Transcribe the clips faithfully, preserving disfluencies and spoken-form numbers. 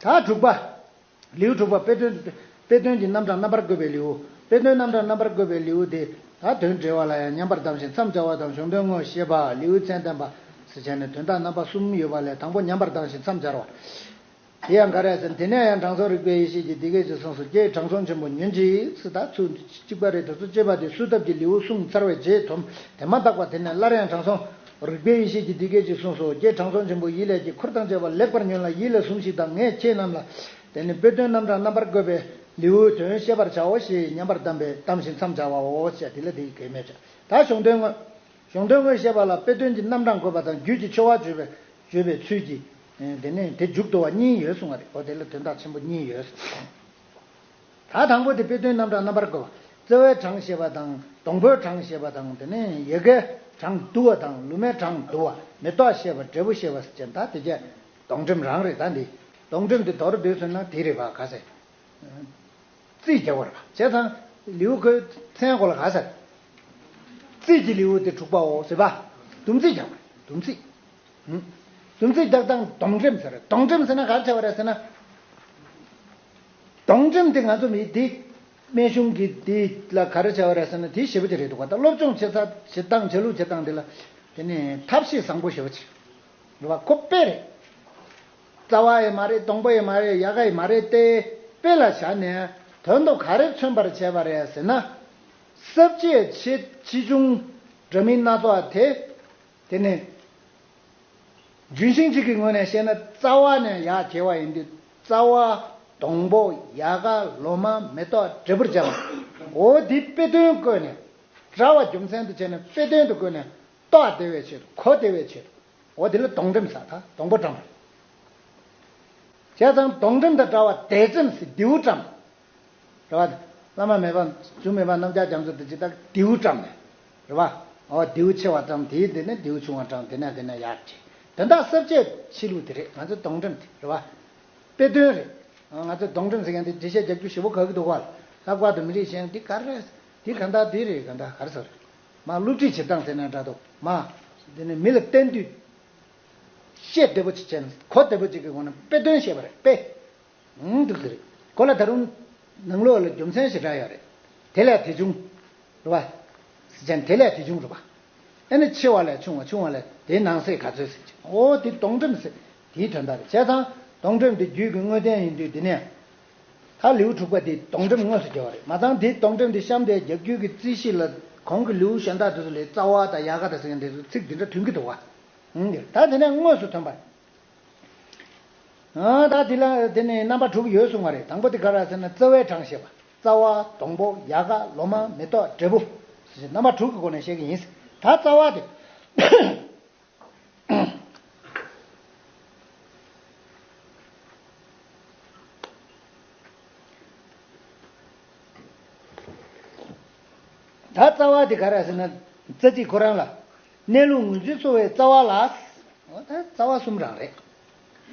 ད་དྲུག་པ། ལེའུ་དྲུག་པ། དཔེ་དོན། དཔེ་དོན་གྱི་རྣམ་གྲངས་རྣམ་པར་བཀོད་པའི་ལེའུ། དཔེ་དོན་རྣམ་གྲངས་རྣམ་པར་བཀོད་པའི་ལེའུ་དེ། ད་དོན་འགྲེལ་བ་ལ་ཡང་མཉམ་པར་གདམས་ཤིང་མཚམས་སྦྱར་བ་དང་། གཞུང་དོན་དངོས་བཤད་པ། ལེའུའི་མཚན་བསྟན་པ། ཟེར་བྱས་ནས་དོན་དག་རྣམ་པ་གསུམ་ཡོད་པ་ལས། དང་པོ་མཉམ་པར་གདམས་ཤིང་མཚམས་སྦྱར་བ། དེ་ཡང་ག་རེ་ཟེར། དེ་ནས་ཡང་དྲང་སྲོང་རིག་པའི་ཡེ་ཤེས་ཀྱིས་འདི་སྐད་ཅེས་གསུངས་སོ། ཀྱེ་དྲང་སྲོང་ཆེན་པོ་ཉོན་ཅིག་ཟེར། ད་ཚུལ་གཅིག་པ་རེད། དེ་ཚོ་སྤྱད་པ་དེ་སུ་ཐབས་ཀྱིས་ལེའུ་གསུངས་ཚར་བའི་རྗེས་དོན་དེ་མ་དག་པ། དེ་ནས་སླར་ཡང་དྲང་སྲོང་རིག་པའི་ཡེ་ཤེས་ཀྱིས་འདི་སྐད་ཅེས་གསུངས་སོ། ཀྱེ་དྲང་སྲོང་ཆེན་པོ། ཡིད་ལས་ཀྱི་ཁུར་དང་བཅས་པ་ལེགས་པར་ཉོན་ལ། ཡིད་ལས་ཟུངས་ཤིག་དང་། ངས་ཁྱེད་རྣམས་ལ་དེ་ནི་དཔེ་དོན་རྣམ་གྲངས་རྣམ་པར་བཀོད་པའི་ལེའུའི་དོན་བཤད་པར་བྱའོ་ཞེས་མཉམ་པར་གདམས་པའི། གདམས་ཤིང་མཚམས་སྦྱར་བའོ་ཞེས། དེ་ལ་དེ་ཡི་གེ་མེད་ཀྱང་། ད་གཞུང་དོན་དངོས། གཞུང་དོན་དངོས་བཤད་པ་ལ་དཔེ་དོན་གྱི་རྣམ་གྲངས་བཀོད་པ་དང་། རྒྱུད་ཀྱི་ཆེ་བ་བརྗོད་པའི། བརྗོད་པའི་ཚུལ་གྱིས། ཨེ། དེ་ནས་དེ་མཇུག་བསྡུ་བ་གཉིས་ཡོད་གསུངས་པ་རེད། འོ་དེ་ལ་དོན་དག་ཆེན་པོ་གཉིས་ཡོད། ད་དང་པོ་དེ་དཔེ་དོན་རྣམ་གྲངས་རྣམ་པར་བཀོད་པ། རྩ་བའི་གྲངས་བཤད་པ་དང་། སྡོང་པོའི་གྲངས་བཤད་པ་དང་། དེ་ནས་ཡལ་གའི་གྲངས་བསྡུ་བ་དང་། ལུ་མའི་གྲངས་བསྡུ་བ། མེ་ཏོག་བཤད་པ། འབྲས་བུ་བཤད་པ་ཟེར་བྱས། ད་དེ་གས་སྡོང་འགྲེམས་རང་རེད། ད་འདི་སྡོང་འགྲེམས་དེ་མདོར་བསྡུས་སོང་ན་དེ་རེད་པ། ག་ཟེར། རྩིས་རྒྱག་པ་རེད་པ། བྱས་ཙང་ལེའུ་ཁོའི་མཚན་གོ་ལ་ག་ཟེར། རྩིས་ཀྱི་ལེའུ་དེ་དྲུག་པའོ་ཟེར་བ། སྡོམ་རྩིས་རྒྱག་པ་རེད། སྡོམ་རྩིས། ཧུམ། སྡོམ་རྩིས་རྒྱག་སྟངས་སྡོང་འགྲེམས་ཟེར་རེད། སྡོང་འགྲེམས་ཟེར་ན་ག་རེ་བྱ་བ་རེད་ཟེར་ན། སྡོང་འགྲེམས་དེ་ང་ཚོ་མི་འདི་སྨན་གཞུང་གི་འདི་ལ་ག་རེ་བྱ་བ་རེད་ཟེར་ན། དེ་ཞེ་པོ་ཅིག་རེད་འདུག་ག་ད་སློབ་སྦྱོང་བྱེད་ས་བྱེད་སྟངས་བྱ་ལུགས་བྱེད་སྟངས་འདི་ལ་དེ་ནི་ཐབས་ཤེས་བཟང་པོ་ཞེ་པོ་ཅིག་རེད་བ། ཁོ་དཔེ་རེད། རྩ་བ་ཡང་མ་རེད། སྡོང་པོ་ཡང་མ་རེད། ཡལ་ག་ཡང་མ་རེད་དེ། དཔེ་ལ་བཞག་ནས་དོན་དུ་ག་རེ་མཚོན་པར་བྱས་པ་རེད་ཟེར་ན། ས་བཅད་ཆེ་ཆེ་ཆུང་འདྲ་མིན་སྣ་ཚོགས་དེ། དེ་ནི་ལྗོན་ཤིང་གཅིག་གི་ངོས་ནས་བཤད་ན། རྩ་བ་ནས་ཡར་གྱེས་པ་ཡིན་དུས། རྩ་བ། སྡོང་པོ། ཡལ་ག། ལོ་མ། མེ་ཏོག། འབྲས་བུར་སྦྱར་བ། འོ་འདི་དཔེ་དོན་བཀོད་ནས། འདྲ་བ་རྒྱུ་མཚན་དུ་བྱས་ནས་དཔེ་དོན་དུ་བཀོད་ནས། རྟོགས་བདེ་བའི་ཆེད་དུ། གོ་བདེ་བའི་ཆེད་དུ། འོ་དེ་ལ་སྡོང་འགྲེམས་ཟེར། ད་སྡོང་པོ་འགྲེམས་པ། བྱས་ཙང་སྡོང་འགྲེམས་དང་འདྲ་བ་དེ་ཙམ་ཞིག་མདེའུ་བཀྲམ། རེད་བ། བླ་མ་མེད་པ་རྒྱུ་མེད་པ་རྣམ་བསྒྱར་རྒྱ་མཚོ་དེ་ཅི་ལྟར་མདེའུ་བཀྲམ་ནས། རེད་བ། འོ་མདེའུ་ཆེ་བ་བཀྲམ། དེའི་འདི་ནས་མདེའུ་ཆུང་བ་བཀྲམ། དེ་ནས་དེ་ནས་ཡར་བྱེད། དེ་འདྲ་ས་བཅད་ཆེ་ལུགས་དེ་རེད། ང་ཚོའི་སྡོང་འགྲེམས་དེ་རེད་བ། དཔེ་དོན་རེད། ང་ཚོས་སྡོང་འགྲེམས་ཟེར་མཁན་དེ་འགྲེལ་བཤད་རྒྱག་རྒྱུ་ཞེ་པོ་དགའ་གི་འདུག་བ། ལྷག་པར་དུ་མི་རིགས་གཞན་འདི་ག་རེ་རེད། འདི་གང་ལྟར་འདི་རེད། གང་ལྟར་ག་རེ་ཟེར། མ་སློབ་ཁྲིད་བྱེད་སྟངས་ཟེར་ན་འདྲ་འདུག་མ། འདི་ནི་མི་ལ་བསྟན་དུས། བཤད་བདེ་པོ་ཅིག་བྱས་ནས། གོ་བདེ་པོ་ཅིག་གི་སྒོ་ནས་དཔེ་དོན་བཤད་པ་རེད། དཔེ། ཨང་། འདུག་ཟེར། གོ་ལ་ད་རུང་ནང་ལོགས་ལ་རྒྱུ་མཚན་ཞེ་དྲག་ཡོད་རེད། དེ་ལས་དེ་བྱུང་། རེད་བ། ཟེར་བྱས་ནས་དེ་ལས་དེ་བྱུང་རེད་བ། ཨ་ནི་ཆེ་བ་ལས་ཆུང་བ། ཆུང་བ་ལས་དེའི་ནང་གསེས་ག་ཚོད་ཟེར་བྱས། འོ་དེ་སྡོང་འགྲེམས་ཟེར། དེའི་དོན་དག་རེད། བྱས་ཙང་སྡོང་འགྲེམས་དེ་རྒྱུད་ཀྱི་དངོས་བསྟན་ཡིན་དུས། དེ་ནས་ད་ལེའུ་དྲུག་པ་དེ་སྡོང་འགྲེམས་དངོས་སུ་སྦྱར་བ་རེད། མ་ཚང་དེའི་སྡོང་འགྲེམས་དེ་གཤམ་དེ་རྒྱ་རྒྱུད་ཀྱི་རྩིས་གཞི་ལ་གོང་གི་ལེའུ་གཞན་དག་དེ་ཚོ་ལས་རྩ་བ་དང་ཡལ་ག་དང་ཟེར་མཁན་དེ་ཚོ་ཚིག་འདི་འདྲ་ཐོན་གྱི་འདུག་བ། ཨང་། ད་དེ་ནས་དངོས་སུ་ཐོན་པ། ཨ། ད་དེ་ལ་དེ་ནས་རྣམ་པ་དྲུག་ཡོད་གསུངས་པ་རེད། དང་པོ་དེ་ག་རེ་ཟེར་ན། རྩ་བའི་གྲངས་བཤད་པ། རྩ་བ། སྡོང་པོ། ཡལ་ག། ལོ་མ། མེ་ཏོག། འབྲས་བུ། རྣམ་པ་དྲུག་གི་སྒོ་ནས་བཤད་ཀྱི་ཡིན། ད་རྩ་བ་དེ། ད་རྩ་བ་དེ་ག་རེ་ཟེར་ན། རྩ་ཚིག་ཁོ་རང་ལ། གནས་ལུགས་ངོས་འཛིན་གསོ་བའི་རྩ་བ་ལ། འོ་ད་རྩ་བ་གསུམ་རང་རེད།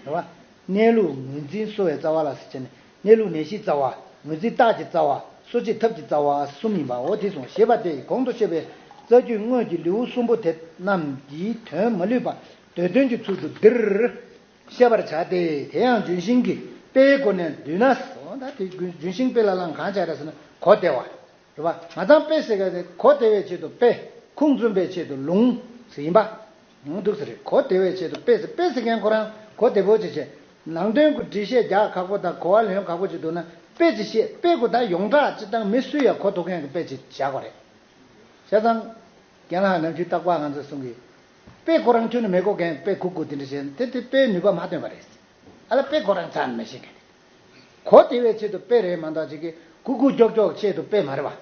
རེད་བ། གནས་ལུགས་ངོས་འཛིན་གསོ་བའི་རྩ་བ་ལ་ཟེར་བྱས་ནས། གནས་ལུགས་ནད་གཞིའི་རྩ་བ། ངོས་འཛིན་རྟགས་ཀྱི་རྩ་བ། གསོ་བྱེད་ཐབས་ཀྱི་རྩ་བ་གསུམ་ཡིན་པ། འོ་དེ་གསུངས། ཞེས་པ་སྟེ། གོང་དུ་བཤད་པའི་རྩ་རྒྱུད་དངོས་ཀྱི་ལེའུ་གསུམ་པོ་དེ་རྣམས་ཀྱི་དོན་མ་ལུས་པ་འདོད་དོན་གྱི་ཚུལ་དུ་འདིར་བཤད་པར་བྱ་སྟེ། དེ་ཡང་ལྗོན་ཤིང་གི་དཔེའི་སྒོ་ནས་བསྡུས་ན། འོ་ད་དེ་ལྗོན་ཤིང་དཔེ་ལ་བླངས། གང་བྱས་རེད་ཟེར་ན། གོ་བདེ་བ། རེད་བ། ང་ཚང་དཔེ་ཟེར་མཁན་དེ་གོ་བདེ་བའི་ཆེད་དུ་དཔེ། ཁུངས་བཙུན་པའི་ཆེད་དུ་ལུང་ཟེར་ཡིན་པ། ཨང་། འདུག་ཟེར་རེད། གོ་བདེ་བའི་ཆེད་དུ་དཔེ་ཟེར། དཔེ་ཟེར་མཁན་ཁོ་རང་གོ་བདེ་པོ་བྱེད་བྱེད། ནང་དོན་གྱི་འགྲེལ་བཤད་རྒྱག་ཁག་པོ་དང་གོ་བ་ལེན་ཁག་པོ་ཅིག་འདུག་ན། དཔེ་ཅིག་བཤད། དཔེ་གོ་ད་ཡོངས་གྲགས་སྤྱིར་བཏང་མི་སུ་ཡང་གོ་ཐུབ་མཁན་གྱི་དཔེ་ཅིག་བཞག་དགོས་རེད། བྱས་ཙང་། རྒན་ལགས་ནམ་རྒྱུན་རྟག་པར་ང་ཚོས་གསུང་གི། དཔེ་ཁོ་རང་ཁྱོན་ནས་མི་གོ་མཁན་དཔེ་ཁུག་ཁུག་དེ་འདྲ་བྱས་ན། དེ་དེ་དཔེའི་ནུས་པ་མ་ཐོན་པ་རེད། ཨ་ལ། དཔེ་ཁོ་རང་རྩ་ནས་མི་ཤེས་མཁན་རེད། གོ་བདེ་བའི་ཆེད་དུ་དཔེ་རེད་མ་གཏོགས། ཅིག་གི་ཁུག་ཁུག་ཀྱོག་ཀྱོག་ཆེད་དུ་དཔེ་མ་རེད་བ།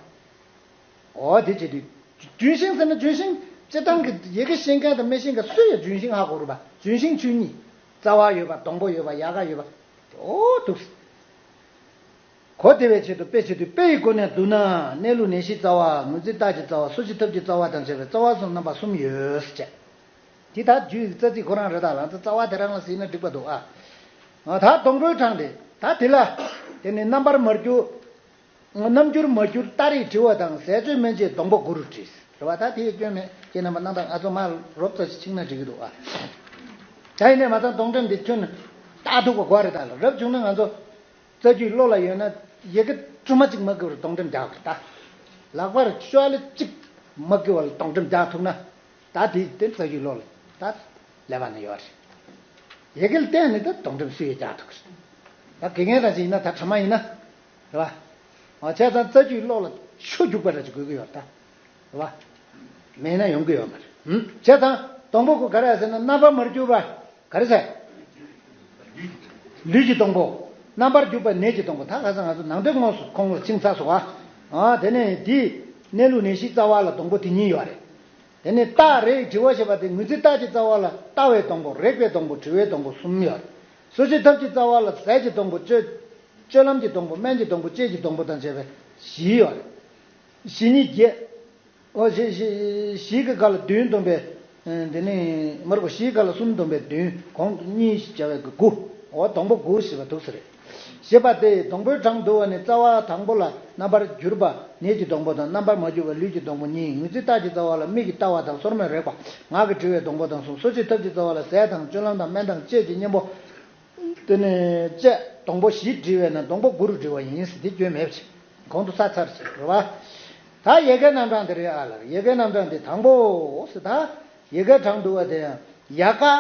འོ་དེ་བྱེད་དུས། ལྗོན་ཤིང་ཟེར་ན་ལྗོན་ཤིང་སྤྱིར་བཏང་གི་ཡི་གེ་ཤེས་མཁན་དང་མི་ཤེས་མཁན་སུ་ཡང་ལྗོན་ཤིང་ཧ་གོ་རེད་པ། ལྗོན་ཤིང་ཆོས་ཉིད། རྩ་བ་ཡོད་པ། སྡོང་པོ་ཡོད་པ། ཡལ་ག་ཡོད་པ། འོ་འདུག་སེ། གོ་བདེ་བའི་ཆེད་དུ་དཔེ་བྱེད་དུས། དཔེ་ཡི་སྒོ་ནས་བསྡུ་ན། གནས་ལུགས་ནད་གཞིའི་རྩ་བ། ངོས་འཛིན་རྟགས་ཀྱི་རྩ་བ། གསོ་བྱེད་ཐབས་ཀྱི་རྩ་བ་དང་བཅས་པའི་རྩ་བ་གསུམ། རྣམ་པ་གསུམ་ཡོད་ཟེར་བྱས། དེ་ད་རྒྱུད་ཀྱི་རྩ་ཚིག་ཁོ་རང་རེད། ད་ལང་ཚོ་རྩ་བ་དེ་རང་ལ་ཟེར་ན་འགྲིག་པ་འདུག་ཨ། ད་སྡོང་པོའི་གྲངས་དེ། ད་དེ་ལ། དེ་ནི་རྣམ་པར་མ་གྱུར། རྣམ་འགྱུར་མ་གྱུར་སྟ་རེའི་དྲི་བ་དང་། ཟས་སྤྱོད་སྨན་དཔྱད་སྡོང་པོ་དགུ་རུ་བྲིས། རེད་བ། ད་དེ་ཡི་སྐྱོན་མེད། ཁྱེད་རྣམ་པ་སྣང་དག་ང་ཚོ་མ་རོབ་ཙམ་ཞིག་ཕྱིན་ན་འགྲིག་གི་འདུག་ཨ། ད་ཡིན་ནའི་མ་ཚང་སྡོང་འགྲེམས་འདི་ཁྱོན་ནས་ ལྟ་ཐུབ་པ་དགོས་རེད། ད་ལ་རབ་བྱུང་ན་ང་ཚོ་རྩ་རྒྱུད་བློ་ལ་ཡོད་ན་ཡི་གེ་དྲི་མ་གཅིག་མ་གི་བར་སྡོང་འགྲེམས་རྒྱག་དགོས་རེད། ད་ལག་པར་ཤོ་ལེ་གཅིག་མ་གི་བར་སྡོང་འགྲེམས་རྒྱག་ཐུབ་ན་ད་དེ་དེ་རྩ་རྒྱུད་བློ་ལ་ད་ཀླད་པ་ན་ཡོད་རེད། ཡི་གེ་ལ་བརྟེན་ནས་ད་སྡོང་འགྲེམས་སུ་ཡིས་རྒྱག་ཐུབ་ཀྱི་རེད། ད་དགེ་རྒན་རང་ཅིག་ཡིན་ན། ད་གྲྭ་མ་ཡིན་ན་རེད་པ། བྱས་ཙང་རྩ་རྒྱུད་བློ་ལ་ཤུགས་རྒྱུག་པ་འདྲ་ཅིག་དགོས་ཀྱི་ཡོད་རེད། ད་རེད་པ། མེད་ན་ཡོང་གི་ཡོད་མ་རེད། ཧུམ། བྱས་ཙང་སྡོང་པོ་དགུ་ག་རེ་ཟེར་ན། རྣམ་པར་མ་གྱུར་པ། ག་རེ་ཟེར། ལུས་ཀྱི་སྡོང་པོ། རྣམ་པར་གྱུར་པ་ནད་ཀྱི་སྡོང་པོ། ད་ཁ་སང་ང་ཚོ་ནང་དོན་དངོས་སུ་ཁོང་ལ་ཕྱིན་ཚར་སོང་ཨ། ཨ་དེ་ནས་དེའི་གནས་ལུགས་ནད་གཞིའི་རྩ་བ་ལ་སྡོང་པོ་དེ་གཉིས་ཡོད་རེད། དེ་ནས་རྟགས་རེག་དྲི་བ་ཞེས་པ་དེ་ངོས་འཛིན་རྟགས་ཀྱི་རྩ་བ་ལ་ལྟ་བའི་སྡོང་པོ། རེག་པའི་སྡོང་པོ། དྲི་བའི་སྡོང་པོ་གསུམ་ཡོད་རེད། གསོ་བྱེད་ཐབས་ཀྱི་རྩ་བ་ལ་ཟས་ཀྱི་སྡོང་པོ། སྤྱོད་སྤྱོད་ལམ་གྱི་སྡོང་པོ། སྨན་གྱི་སྡོང་པོ། དཔྱད་ཀྱི་སྡོང་པོ་དང་བཅས་པའི་བཞི་ཡོད་རེད། བཞི་གཉིས་བརྒྱད། ཨོ་བཞི་བཞི་བཞི་གི་སྒང་ལ་བདུན་བསྡོམས་པས། ཨ་དེ་ནས་མར་གོ་བཞིའི་སྒང་ལ་གསུམ་བསྡོམས་པས་བདུན། གོང་གཉིས་བྱ་བའི་དགུ། ཨོ་སྡོང་པོ་དགུ་ཞེས་པ་འདུག་ས་རེད། ཞེས་པ་སྟེ། སྡོང་པོའི་གྲངས་བསྡུ་བ་ནི་རྩ་བ་དང་པོ་ལ་རྣམ་པར་གྱུར་པ་ནད་ཀྱི་སྡོང་པོ་དང་། རྣམ་པར་མ་གྱུར་པ་ལུས་ཀྱི་སྡོང་པོ་གཉིས། ངོས་འཛིན་རྟགས་ཀྱི་རྩ་བ་ལ་མིག་གིས་ལྟ་བ་དང་སོར་མོས་རེག་པ། ངག་གིས་དྲི་བའི་སྡོང་པོ་དང་གསུམ། གསོ་བྱེད་ཐབས་ཀྱི་རྩ་བ་ལ་ཟས་དང་སྤྱོད་ལམ་དང་སྨན་དང་དཔྱད་ཀྱི་གཉེན་པོ། དེ་ནས་དཔྱད་སྡོང་པོ་བཞི་བྲིས་པས་ན་སྡོང་པོ་དགུ་རུ་བྲིས་པ་ཡིན་ཟེར། དེ་སྐྱོན་མེད་པ་བྱས། གོང་དུ་ས་ཚར་ཟེར་རེད་པ། ད་ཡལ་གའི་རྣམ་གྲངས་དེ་རེད་ཨ་ལ། ཡལ་གའི་རྣམ་གྲངས་དེ་དང་པོ་ཟེར། ད་ཡལ་གའི་གྲངས་བསྡུ་བ་དེ་ཡང་ཡལ་ག།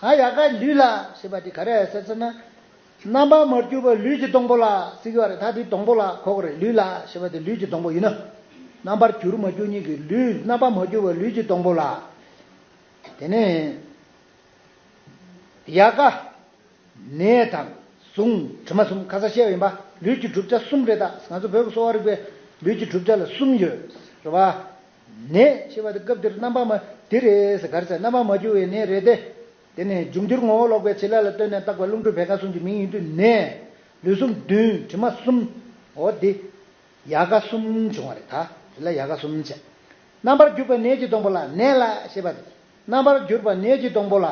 ད་ཡལ་ག་ལུས་ལ་ཞེས་པ་དེ་ག་རེ་ཟེར་ཟེར་ན། རྣམ་པར་མ་གྱུར་པ་ལུས་ཀྱི་སྡོང་པོ་ལ་ཟེར་གྱི་ཡོད་རེད། ད་དེ་སྡོང་པོ་ལ་གོ་གི་རེད། ལུས་ལ་ཞེས་པ་དེ་ལུས་ཀྱི་སྡོང་པོ་ཡིན་ན། རྣམ་པར་གྱུར་མ་གྱུར་གཉིས་ཀྱི་ལུས། རྣམ་པར་མ་གྱུར་པ་ལུས་ཀྱི་སྡོང་པོ་ལ། དེ་ནས་ཡལ་ག། ནད་དང་ཟུངས། དྲི་མ་གསུམ། ཁ་སང་བཤད་པ་ཡིན་པ། ལུས་ཀྱི་གྲུབ་ཆ་གསུམ་རེད། ད་ང་ཚོ་བོད་ཀྱི་གསོ་བ་རིག་པའི་ལུས་ཀྱི་གྲུབ་ཆ་ལ་གསུམ་ཡོད་རེད་པ། ནད་ཅེས་པ་དེ་སྐབས་འདིར་རྣམ་པ་མ་དེ་རེད་ཟེར། ག་རེ་ཟེར། རྣམ་པ་མ་གྱུར་པའི་ནད་རེད་དེ། དེ་ནས་འབྱུང་འགྱུར་ངོ་བོ་ལོག་པའི་བྱེད་ལས་ལ་ལྟོས་ནས་བཏགས་པའི་རླུང་འཁྲུགས་བད་ཀན་གསུམ་གྱི་མིང་ཡིན་དུས་ནད། ལུས་ཟུངས་བདུན། དྲི་མ་གསུམ། འོ་འདི། ཡལ་ག་གསུམ་བྱུང་བ་རེད། ད་དེ་ལ་ཡལ་ག་གསུམ་བྱས། རྣམ་པར་གྱུར་པ་ནད་ཀྱི་སྡོང་པོ་ལ། ནད་ལ་ཞེས་པ་དེ། རྣམ་པར་གྱུར་པ་ནད་ཀྱི་སྡོང་པོ་ལ།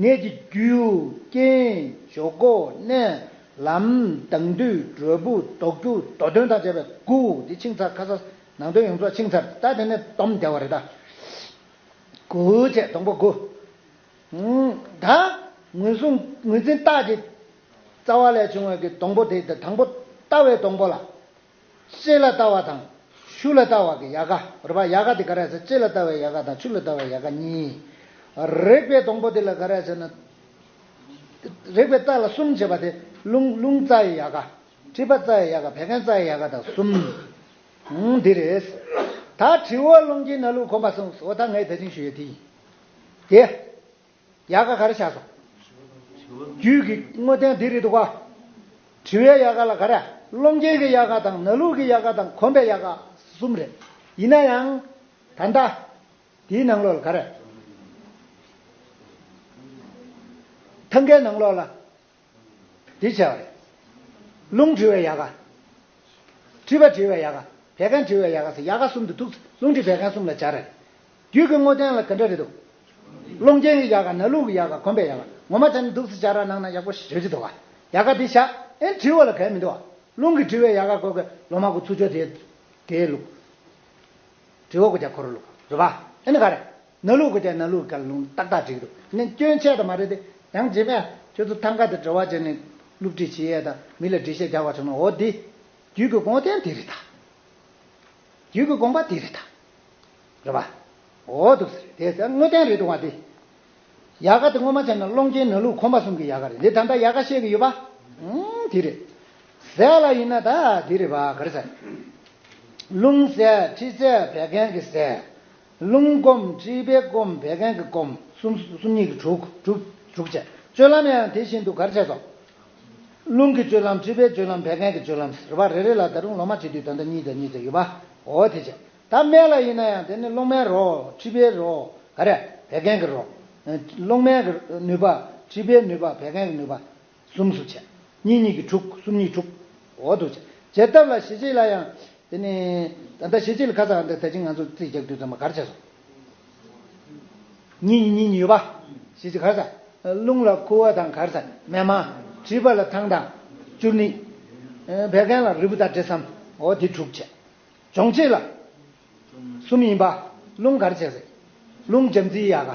ནད་ཀྱི་རྒྱུ། རྐྱེན། ཞོག་ཁོག་གནས། ལམ། དྭངས་འདུས། གྲོད་ཕུག་དོག་རྒྱུ། དོ་དོན་དང་བཅས་པའི་དགུ། འདི་ཕྱིན་ཚར། ཁ་སང་ནང་དོན་ཡོངས་རྫོགས་ཕྱིན་ཚར། ད་དེ་ནས་སྡོམ་བསྡད་པ་རེད། ད་དགུ་བྱས། སྡོང་པོ་དགུ། ད་ངོས་བཟུང་ངོས་འཛིན་རྟགས་ཀྱི་རྩ་བ་ལས་བྱུང་བའི་གི་སྡོང་པོ་དེ། དང་པོ་ལྟ་བའི་སྡོང་པོ་ལ། ལྕེ་ལ་ལྟ་བ་དང་ཤུགས་ལ་ལྟ་བ་གི་ཡལ་ག་རེད་པ། ཡལ་ག་དེ་ག་རེ་ཟེར། ལྕེ་ལ་ལྟ་བའི་ཡལ་ག་དང་ཤུགས་ལ་ལྟ་བའི་ཡལ་ག་གཉིས། རེག་པའི་སྡོང་པོ་དེ་ལ་ག་རེ་ཟེར་ན། རེག་པའི་རྩ་ལ་གསུམ་བྱས་པ་དེ། རླུང་རླུང་རྩ་ཡི་ཡལ་ག། མཁྲིས་པ་རྩ་ཡི་ཡལ་ག། བད་ཀན་རྩ་ཡི་ཡལ་ག་དང་གསུམ། ཨང་། འདི་རེད། ད་དྲི་བ་རླུང་སྐྱེན་ནད་ལུགས་གོམས་པ་གསུམ། འོ་ད་ངས་ད་ཅིང་ཞུ་ཡས་དེ་ཡིན། དེ། ཡལ་ག་ག་རེ་བཞག་སོང་། རྒྱུད་ཀྱི་དངོས་བསྟན་འདི་རེད་འདུག་ག། དྲི་བའི་ཡལ་ག་ལ་ག་རེ། རླུང་སྐྱེན་གྱི་ཡལ་ག་དང་། ནད་ལུགས་ཀྱི་ཡལ་ག་དང་། གོམས་པའི་ཡལ་ག་གསུམ་རེད། ཡིན་ན་ཡང་། ད་ལྟ་དེའི་ནང་ལོགས་ལ་ག་རེ། ཐང་གའི་ནང་ལོགས་ལ། འདི་བྱས་པ་རེད། རླུང་དྲི་བའི་ཡལ་ག། མཁྲིས་པ་དྲི་བའི་ཡལ་ག། བད་ཀན་དྲི་བའི་ཡལ་ག་ཟེར། ཡལ་ག་གསུམ་དུ་འདུས། རླུང་མཁྲིས་བད་ཀན་གསུམ་ལ་སྦྱར་རེད། རྒྱུད་ཀྱི་དངོས་བསྟན་ལ་ག་འདྲ་རེད་འདུག། རླུང་སྐྱེན་གྱི་ཡལ་ག། ནད་ལུགས་ཀྱི་ཡལ་ག། གོམས་པའི་ཡལ་ག། ངོ་མ་བྱས་ན་འདུག་སེ་སྦྱར་བ་གནང་ན་ཡག་པོ་ཞེ་པོ་ཅིག་འདུག་ག། ཡལ་ག་འདི་བཞག། ཨེ་དྲི་བ་ལ་གལ་མི་འདུག་ག། རླུང་གི་དྲི་བའི་ཡལ་ག་སྐོར་གྱི་ལོ་མ་གི་ཚུར་ཕྱོགས་དེ་དེའི་ལུགས། དྲི་བ་གི་རྒྱ་ཁོ་ར་ལུགས་རེད་པ། ཨེ་ནི་ག་རེ། ནད་ལུགས་གི་རྒྱ། ནད་ལུགས་ག་ལུང་ཏག་ཏག་བྲིས་འདུག། ནི་སྐྱོན་ཆེ་ད་མ་རེད་དེ། ཡང་རྗེས་མ་ཁྱོད་ཚོ་ཐང་ག་དེ་འབྲེལ་བ་བྱས་ནས་སློབ་ཁྲིད་བྱེད་ཡས་དང་མི་ལ་འགྲེལ་བཤད་རྒྱག་པ་བྱུང་ན། འོ་འདི་རྒྱུད་ཀྱི་དགོངས་དོན་དེ་རེད་ད། རྒྱུད་ཀྱི་དགོངས་པ་དེ་རེད་ད། རེད་པ། འོ་འདུག་ཟེར། དེ་ཟེར་དངོས་བསྟན་རེད་འདུག་པ་དེ། ཡལ་ག་དེ་ངོ་མ་བྱས་ན་རླུང་སྐྱེན་ནད་ལུགས་གོམས་པ་གསུམ་གྱི་ཡལ་ག་རེད། འདི་ད་ལྟ་ཡལ་ག་བཤད་ཀྱི་ཡོད་པ། ཨང་། དེ་རེད། ཟས་ལ་ཡིན་ན་ད་དེ་རེད་པ། ག་རེ་ཟེར། རླུང་ཟས། མཁྲིས་ཟས། བད་ཀན་གྱི་ཟས། རླུང་སྐོམ། མཁྲིས་པས་སྐོམ། བད་ཀན་གྱིས་སྐོམ། གསུམ་གསུམ་གཉིས་ཀྱིས་དྲུག་དྲུག་དྲུག་བྱས། སྤྱོད་ལམ་ཡང་དེ་བཞིན་དུ་ག་རེ་བྱས་སོང་། རླུང་གི་སྤྱོད་ལམ། མཁྲིས་པའི་སྤྱོད་ལམ། བད་ཀན་གྱི་སྤྱོད་ལམ་ཟེར་བ་རེ་རེ་ལ་ད་རུང་ལོ་མ་བྱེད་དུས་ད་ལྟ་གཉིས་དང་གཉིས་ཙམ་ཡོད་པ། འོ་དེ་བྱས། ད་སྨན་ལ་ཡིན་ན་ཡང་དེ་ནི་རླུང་སྨན་རོ། མཁྲིས་པའི་རོ། ག་རེ། བད་ཀན་གྱི་རོ། རླུང་སྨན་གྱི་ནུས་པ། མཁྲིས་པའི་ནུས་པ། བད་ཀན་གྱི་ནུས་པ། གསུམ་གསུམ་བྱས། གཉིས་གཉིས་ཀྱིས་དྲུག། གསུམ་གཉིས་དྲུག། འོ་འདུག་བྱས། བྱེད་ཐབས་ལ་ཞི་བྱེད་ལ་ཡང་། དེ་ནི་ད་ལྟ་ཞི་བྱེད་ལ་ཁ་སང་ད་ད་ཅིང་ང་ཚོ་རྩིས་རྒྱག་དུས་ཙམ་པ་ག་རེ་བྱས་སོང་། གཉིས་གཉིས་གཉིས་གཉིས་ཡོད་པ། ཞི་བྱེད་ག་རེ་ཟེར། རླུང་ལ་ཁུ་བ་དང་ག་རེ་ཟེར། སྨན་མ། མཁྲིས་པ་ལ་ཐང་དང་། བཅུད་ནི། བད་ཀན་ལ་རིལ་བུ་དང་འབྲས་སམ། འོ་དེ་དྲུག་བྱས། སྦྱོང་བྱེད་ལ། གསུམ་ཡིན་པ། རླུང་ག་རེ་བྱས་ཟེར། རླུང་འཇམ་རྩིས་ཡལ་ག།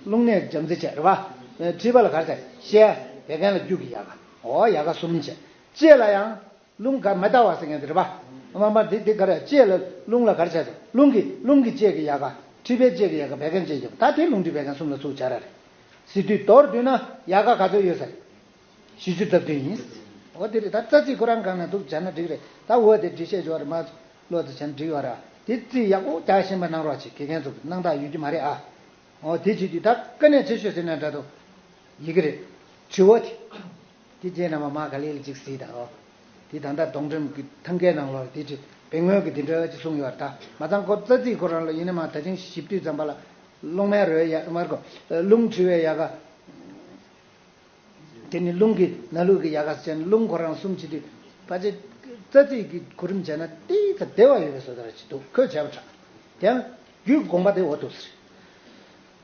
རླུང་ནད་འཇམ་རྩིས་བྱས་རེད་པ། མཁྲིས་པ་ལ་ག་རེ་ཟེར། ཤེལ། བད་ཀན་ལ་རྒྱུ་གི་ཡལ་ག། འོ་ཡལ་ག་གསུམ་བྱས། ལྕེ་ལ་ཡང་རླུང་ག་མ་ལྟ་བ་ཟེར་མཁན་དེ་རེད་པ། མ་མ་འདི་འདི་ག་རེ། ལྕེ་ལ་རླུང་ལ་ག་རེ་བྱས་ཏེ། རླུང་གི་རླུང་གི་ལྕེ་གི་ཡལ་ག། མཁྲིས་པའི་ལྕེ་གི་ཡལ་ག། བད་ཀན་ལྕེ་གི་ཡལ་ག། ད་དེ་རླུང་མཁྲིས་བད་ཀན་གསུམ་ལ་ཚུར་སྦྱར་ར་རེད། ཟེར་དུས་མདོར་བསྡུས་ན་ཡལ་ག་ག་ཚོད་ཡོད་ཟེར། བཞི་བཅུ་རྩ་བདུན་ཡིན། འོ་དེ་རེད། ད་རྩ་ཚིག་ཁོ་རང་སྒང་ནས་འདུག་བྱས་ན་འགྲིག་རེད། ད་འོ་དེ་འགྲེལ་བཤད་བྱོས་རེད། མ་ཀློག་ཙམ་བྱས་ན་འགྲིག་ཡོད་ར། དེ་རྩིས་ཡག་པོ་རྒྱག་ཤེས་པ་གནང་རོགས་བྱེད། དགེ་རྒན་ཚོ་གི་སྣང་དག་ཡོད་ཀྱི་མ་རེད་ཨ། འོ་དེ་བྱེད་དུས་ད་དཀའ་གནད་ཆེ་ཤོས་ཟེར་ན་འདྲ་འདུག་ཡི་གེ་རེད། དྲི་བ་དེ། དེ་རྗེས་ན་མ་མ་ག་ལེ་ལ་ཅིག་གཟིགས་དང་། འོ། དེ་ད་ལྟ་སྡོང་འགྲེམས་ཀྱི་ཐང་གའི་ནང་ལོགས་དེ་བྲིས་བེ་སྔོན་གྱི་དེ་འདྲ་ཅིག་གསུངས་ཡོད་རེད། ད་མ་ཚང་ཁོ་རྩ་ཚིག་ཁོ་རང་ལ་ཡིན་ན་མ་ད་ཅིང་ཞིབ་དུས་ཙམ་པ་ལ། རླུང་མའི་རོའི་ཡལ་མར་གོ། རླུང་མཁྲིས་པའི་ཡལ་ག། དེ་ནི་རླུང་གི་ནང་ལུགས་ཀྱི་ཡལ་ག་ཟེར་ནས་རླུང་ཁོ་རང་གསུམ་བྱེད་དུས། ཕལ་ཆེར་རྩ་ཚིག་གི་གོ་རིམ་བྱས་ན་ཏིག་ཙམ་བདེ་བ་ཡོད་པའི་བཟོ་ལྟ་ཅིག་འདུག་ཁོས་བྱས་པ་འདྲ། དེ་ཡང་རྒྱུད་དགོངས་པ་དེ་འོ་འདུག་ཟེར།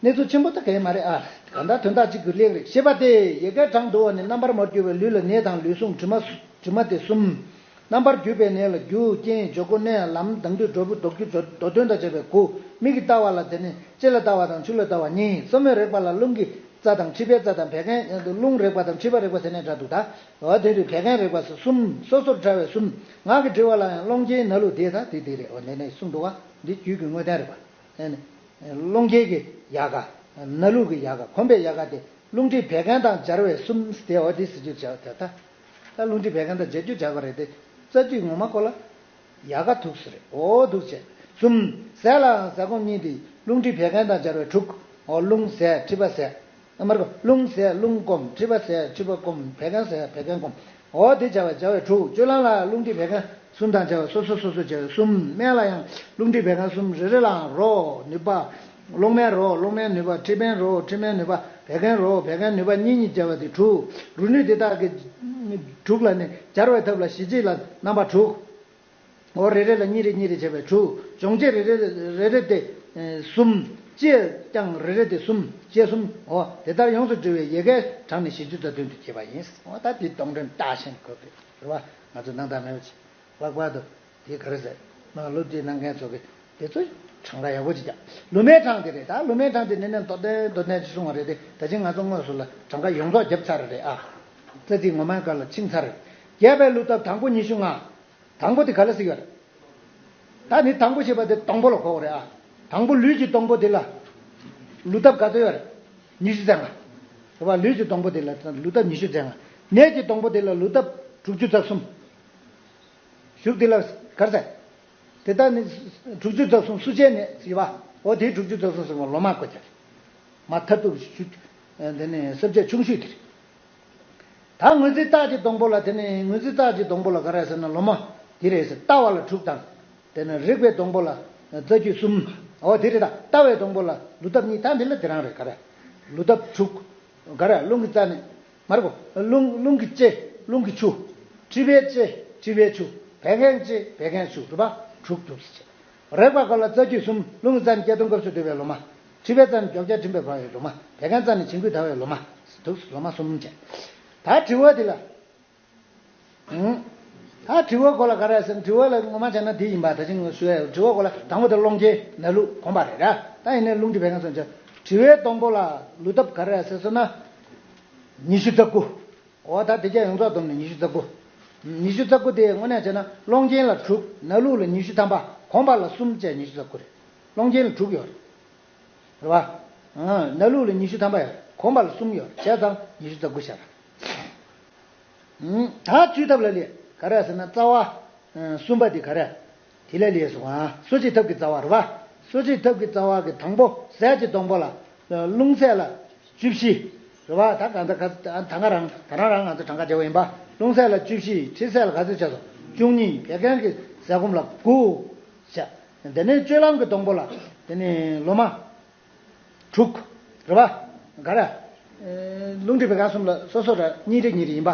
གནས་ཚུལ་ཆེན་པོ་ད་གས་མ་རེད་ཨ། གང་ལྟར་དོན་དག་གཅིག་གི་གླེང་རེད། ཞེས་པ་སྟེ། ཡལ་གའི་གྲངས་བསྡུ་བ་ནི། རྣམ་པར་མ་གྱུར་པའི་ལུས་ལ་ནད་དང་ལུས་ཟུངས་དྲི་མ་དྲི་མ་སྟེ་གསུམ། རྣམ་པར་གྱུར་པའི་ནད་ལ་རྒྱུ་རྐྱེན་འཇུག་སྒོ་གནས་ལམ་དང་དུས་གྲོལ་བུ་ལྡོག་རྒྱུ་མདོ་དོན་དང་བཅས་པའི་དགུ། མིག་གིས་ལྟ་བ་ལ་དེ་ནི་ལྕེ་ལ་ལྟ་བ་དང་ཆུ་ལ་ལྟ་བ་གཉིས། གཙོ་མོས་རེག་པ་ལ་རླུང་གི་རྩ་དང་མཁྲིས་པའི་རྩ་དང་བད་ཀན། རླུང་རེག་པ་དང་མཁྲིས་པ་རེག་པ་དེ་ནས་འདྲ་འདུག་ད་འོ་དེ་རུ་བད་ཀན་རེག་པ་སོགས་གསུམ། སོ་སོར་བྲལ་བའི་གསུམ། ངག་གི་དྲི་བ་ལ་ཡང་སློང་སྐྱེན་ན་ལུགས་དེ་ད་དེ་དེ་རེད། འོ་ནས་ནས་གསུངས་འདུག་བ། འདི་རྒྱུད་ཀྱི་དངོས་བསྟན་རེད་པ། སློང་སྐྱེན་གྱི་ཡལ་ག། ན་ལུགས་ཀྱི་ཡལ་ག། གོམས་པའི་ཡལ་ག་དེ་རླུང་མཁྲིས་བད་ཀན་དང་སྦྱར་བའི་གསུམ་སྟེ། འོ་དེ་ཟེར་རྒྱུ་བྱ་བ་དེ་ད། ད་རླུང་མཁྲིས་བད་ཀན་དང་སྦྱར་རྒྱུ་བྱ་བ་རེད་དེ། རྩ་རྒྱུད་ངོ་མ་ཁོ་ལ་ཡལ་ག་འདུག་ཟེར། འོ་འདུག་བྱས། གསུམ། ཟས་ལའང་ཟས་སྐོམ་གཉིས་ཏེ། རླུང་མཁྲིས་བད་ཀན་དང་སྦྱར་བའི་དྲུག་འོ་རླུང་ཟས་མཁྲིས་པ་ཟས། ཨ་མར་གོ། རླུང་ཟས་རླུང་སྐོམ། མཁྲིས་པ་ཟས་མཁྲིས་པ་སྐོམ། བད་ཀན་ཟས་བད་ཀན་སྐོམ། འོ་དེ་བྱ་བ་བྱ་བའི་དྲུག་སྤྱོད་ལམ་ལ་རླུང་མཁྲིས་བད་ཀན་གསུམ་དང་བྱ་བ་སོ་སོ་སོ་སོ་བྱ་བའི་གསུམ། སྨན་ལ་ཡང་རླུང་མཁྲིས་བད་ཀན་གསུམ། རེ་རེ་ལའང་རོ་ནུས་པ། སློང་སྨན་རོ། སློང་སྨན་ནུས་པ། མཁྲིས་སྨན་རོ། མཁྲིས་སྨན་ནུས་པ། བད་ཀན་རོ། བད་ཀན་ནུས་པ་གཉིས་གཉིས་བྱ་བ་སྟེ་དྲུག་རུ་ནུས་དེ་དག་གི་དྲུག་ལ་ནི་སྦྱར་བའི་ཐབས་ལ་ཞི་བྱེད་ལ་རྣམ་པ་དྲུག་འོ་རེ་རེ་ལ་གཉིས་རེ་གཉིས་རེ་བྱས་པས་དྲུག་སྦྱོང་བྱེད་རེ་རེ་རེ་རེ་སྟེ། ཨེ། གསུམ། ལྕེ་ཀྱང་རེ་རེ་སྟེ་གསུམ། ལྕེ་གསུམ། འོ་དེ་ལྟར་ཡོངས་སུ་འདྲིལ་བའི་ཡལ་གའི་གྲངས་ནི་བཞི་བཅུ་རྩ་བདུན་དུ་བྱེད་པ་ཡིན། འོ་ད་འདི་སྡོང་འགྲེམས་བཏགས་ཤིང་གོ་བའི་རེད་བ། ང་ཚོ་སྣང་དག་མེད་པ་ཅིག་ལྷག་པར་དུ་དེ་ག་རེ་ཟེར། མ་སློབ་ཁྲིད་གནང་མཁན་ཚོ་གི་དེ་ཚོ་གྲངས་ཀ་ཡག་པོ་ཅིག་རྒྱག་ལུ་མའི་གྲངས་དེ་རེད། ད་ལུ་མའི་གྲངས་དེ་ནས་ནས་མདོར་བསྟན་མདོར་བསྟན་ཅིག་གསུང་བ་རེད་དེ། ད་ཅིང་ང་ཚོ་དངོས་སུ་ལ་གྲངས་ཀ་ཡོངས་རྫོགས་བརྒྱབ་ཚར་རེད་ཨ། རྩ་ཚིག་ངོ་མའི་སྐབས་ལ་ཕྱིན་ཚར་རེད། རྒྱས་པའི་ཀླུ་ཐབས་དང་པོ་ཉི་ཤུ་ལྔ། དང་པོ་དེ་ག་ལ་ཟེར་གྱི་ཡོད་རེད། ད་ནི་དང་པོ་ཞེས་པ་དེ་སྡོང་པོ་ལ་གོ་དགོས་རེད་ཨ། དང་པོ་ལུས་ཀྱི་སྡོང་པོ་དེ་ལ་ཀླུ་ཐབས་ག་ཚོད་ཡོད་རེད། ཉི་ཤུ་རྩ་ལྔ། རེད་བ། ལུས་ཀྱི་སྡོང་པོ་དེ་ལ་ཀླུ་ཐབས་ཉི་ཤུ་རྩ་ལྔ། ནད་ཀྱི་སྡོང་པོ་དེ་ལ་ཀླུ་ཐབས་དྲུག་ཅུ་རྩ་གསུམ། གཞུག་དེ་ལ་ག་རེ་ཟེར། དེ་ལྟར་ནི་དྲུག་ཅུ་རྩ་གསུམ་སུ་བྱས་ནས་ཟེར་བ། འོ་དེའི་དྲུག་ཅུ་རྩ་གསུམ་ཟེར་བ་ལོ་མ་བཀོད་ཀྱང་། མ་མཐར་ཐུག་ཞུ། དེ་ནི་ས་བཅད་ཆུང་ཤོས་དེ་རེད། ད་ངོས་འཛིན་རྟགས་ཀྱི་སྡོང་པོ་ལ། དེ་ནི་ངོས་འཛིན་རྟགས་ཀྱི་སྡོང་པོ་ལ་ག་རེ་ཟེར་ན་ལོ་མ་དེ་རེད་ཟེར། ལྟ་བ་ལ་དྲུག་དང་། དེ་ནི་རེག་པའི་སྡོང་པོ་ལ་རྩ་རྒྱུད་གསུམ། འོ་དེ་རེད། ད་ལྟ་བའི་སྡོང་པོ་ལ་ཀླུ་ཐབས་གཉིས། ད་འདི་ལ་དེ་རང་རེད། ག་རེ། ཀླུ་ཐབས་དྲུག་ག་རེ། རླུང་གི་རྩ་ནི། མར་གོ། རླུང་རླུང་གི་ལྕེ། རླུང་གི་ཆུ། མཁྲིས་པའི་ལྕེ། མཁྲིས་པའི་ཆུ། བད་ཀན་ལྕེ། བད་ཀན་ཆུ། རུ་བ་དྲུག་དྲུག་ཟེར། རེག་པ་ག་ལ་རྩ་རྒྱུད་གསུམ། རླུང་གི་རྩ་ནི་སྐྱེ་གདོང་སྐབས་སུ་འདུས་པའི་ལོ་མ། མཁྲིས་པའི་རྩ་ནི་མགྱོགས་བྱ་མགྲིན་པའི་བར་བའི་ལོ་མ། བད་ཀན་རྩ་ནི་བྱིང་རྒོད་ཟླ་བའི་ལོ་མ། དུག་ལོ་མ་གསུམ་བྱས། ད་དྲི་བ་འདི་ལ། ད་དྲི་བ་གོ་ལ་ག་རེ་ཟེར། དྲི་བ་ལ་ངོ་མ་བྱས་ན་འདི་ཡིན་པ། ད་ཅིང་ངོ་ཤུ་ཡ། དྲི་བ་གོ་ལ་དང་པོ་དེ་སློང་སྐྱེན་ན་ལུགས་གོམས་པ་རེད་ར། ད་ཡིན་ནའི་རླུང་མཁྲིས་བད་ཀན་སོགས་བྱས། དྲི་བའི་སྡོང་པོ་ལ་ཀླུ་ཐབས་ག་རེ་ཟེར་ཟེར་ན། ཉི་ཤུ་རྩ་དགུ། འོ་ད་དེ་གྱད་ཡོངས་རྫོགས་བསྡོམས་ནས་ཉི་ཤུ་རྩ་དགུ། ཉི་ཤུ་རྩ་དགུ་དེ་དངོས་གནས་བྱས་ན་སློང་སྐྱེན་ལ་དྲུག་ན་ལུགས་ལ་ཉི་ཤུ་ཐམ་པ། གོམས་པ་ལ་གསུམ་བྱས་ཉི་ཤུ་རྩ་དགུ་རེད། སློང་སྐྱེན་ལ་དྲུག་ཡོད་རེད། རེད་བ། ན་ལུགས་ལ་ཉི་ཤུ་ཐམ་པ་ཡོད་རེད། གོམས་པ་ལ་གསུམ་ཡོད་རེད། བྱས་ཙང་ཉི་ཤུ་རྩ་དགུ་བྱས་ར། ད་བཅོས་ཐབས་ལ་ལས་ག་རེ་ཟེར་ན་རྩ་བ། གསུམ་པ་དེ་ག་རེ། དེ་ལ་ལས་སོང་ཨ། གསོ་བྱེད་ཐབས་ཀྱི་རྩ་བ་རེད་བ། གསོ་བྱེད་ཐབས་ཀྱི་རྩ་བ་གི་དང་པོ་ཟས་ཀྱི་སྡོང་པོ་ལ། རླུང་ཟས་ལ་བཅུ་བཞི། རེད་བ། ད་གང་ལྟར་ག་ད་ག་རང་ད་རང་རང་ང་ཚོ་གྲངས་ཀ་བྱས་པ་ཡིན་པ། རླུང་ཟས་ལ་བཅུ་བཞི། མཁྲིས་ཟས་ལ་ག་ཚོད་བྱས་སོང་། བཅུ་གཉིས། བད་ཀན་གྱི་ཟས་སྐོམ་ལ་དགུ། བྱས། དེ་ནས་སྤྱོད་ལམ་གྱི་སྡོང་པོ་ལ་དེ་ནས་ལོ་མ། དྲུག་རེད་བ། ག་རེ། རླུང་མཁྲིས་བད་ཀན་གསུམ་ལ་སོ་སོ་ར་གཉིས་རེ་གཉིས་རེ་ཡིན་པ།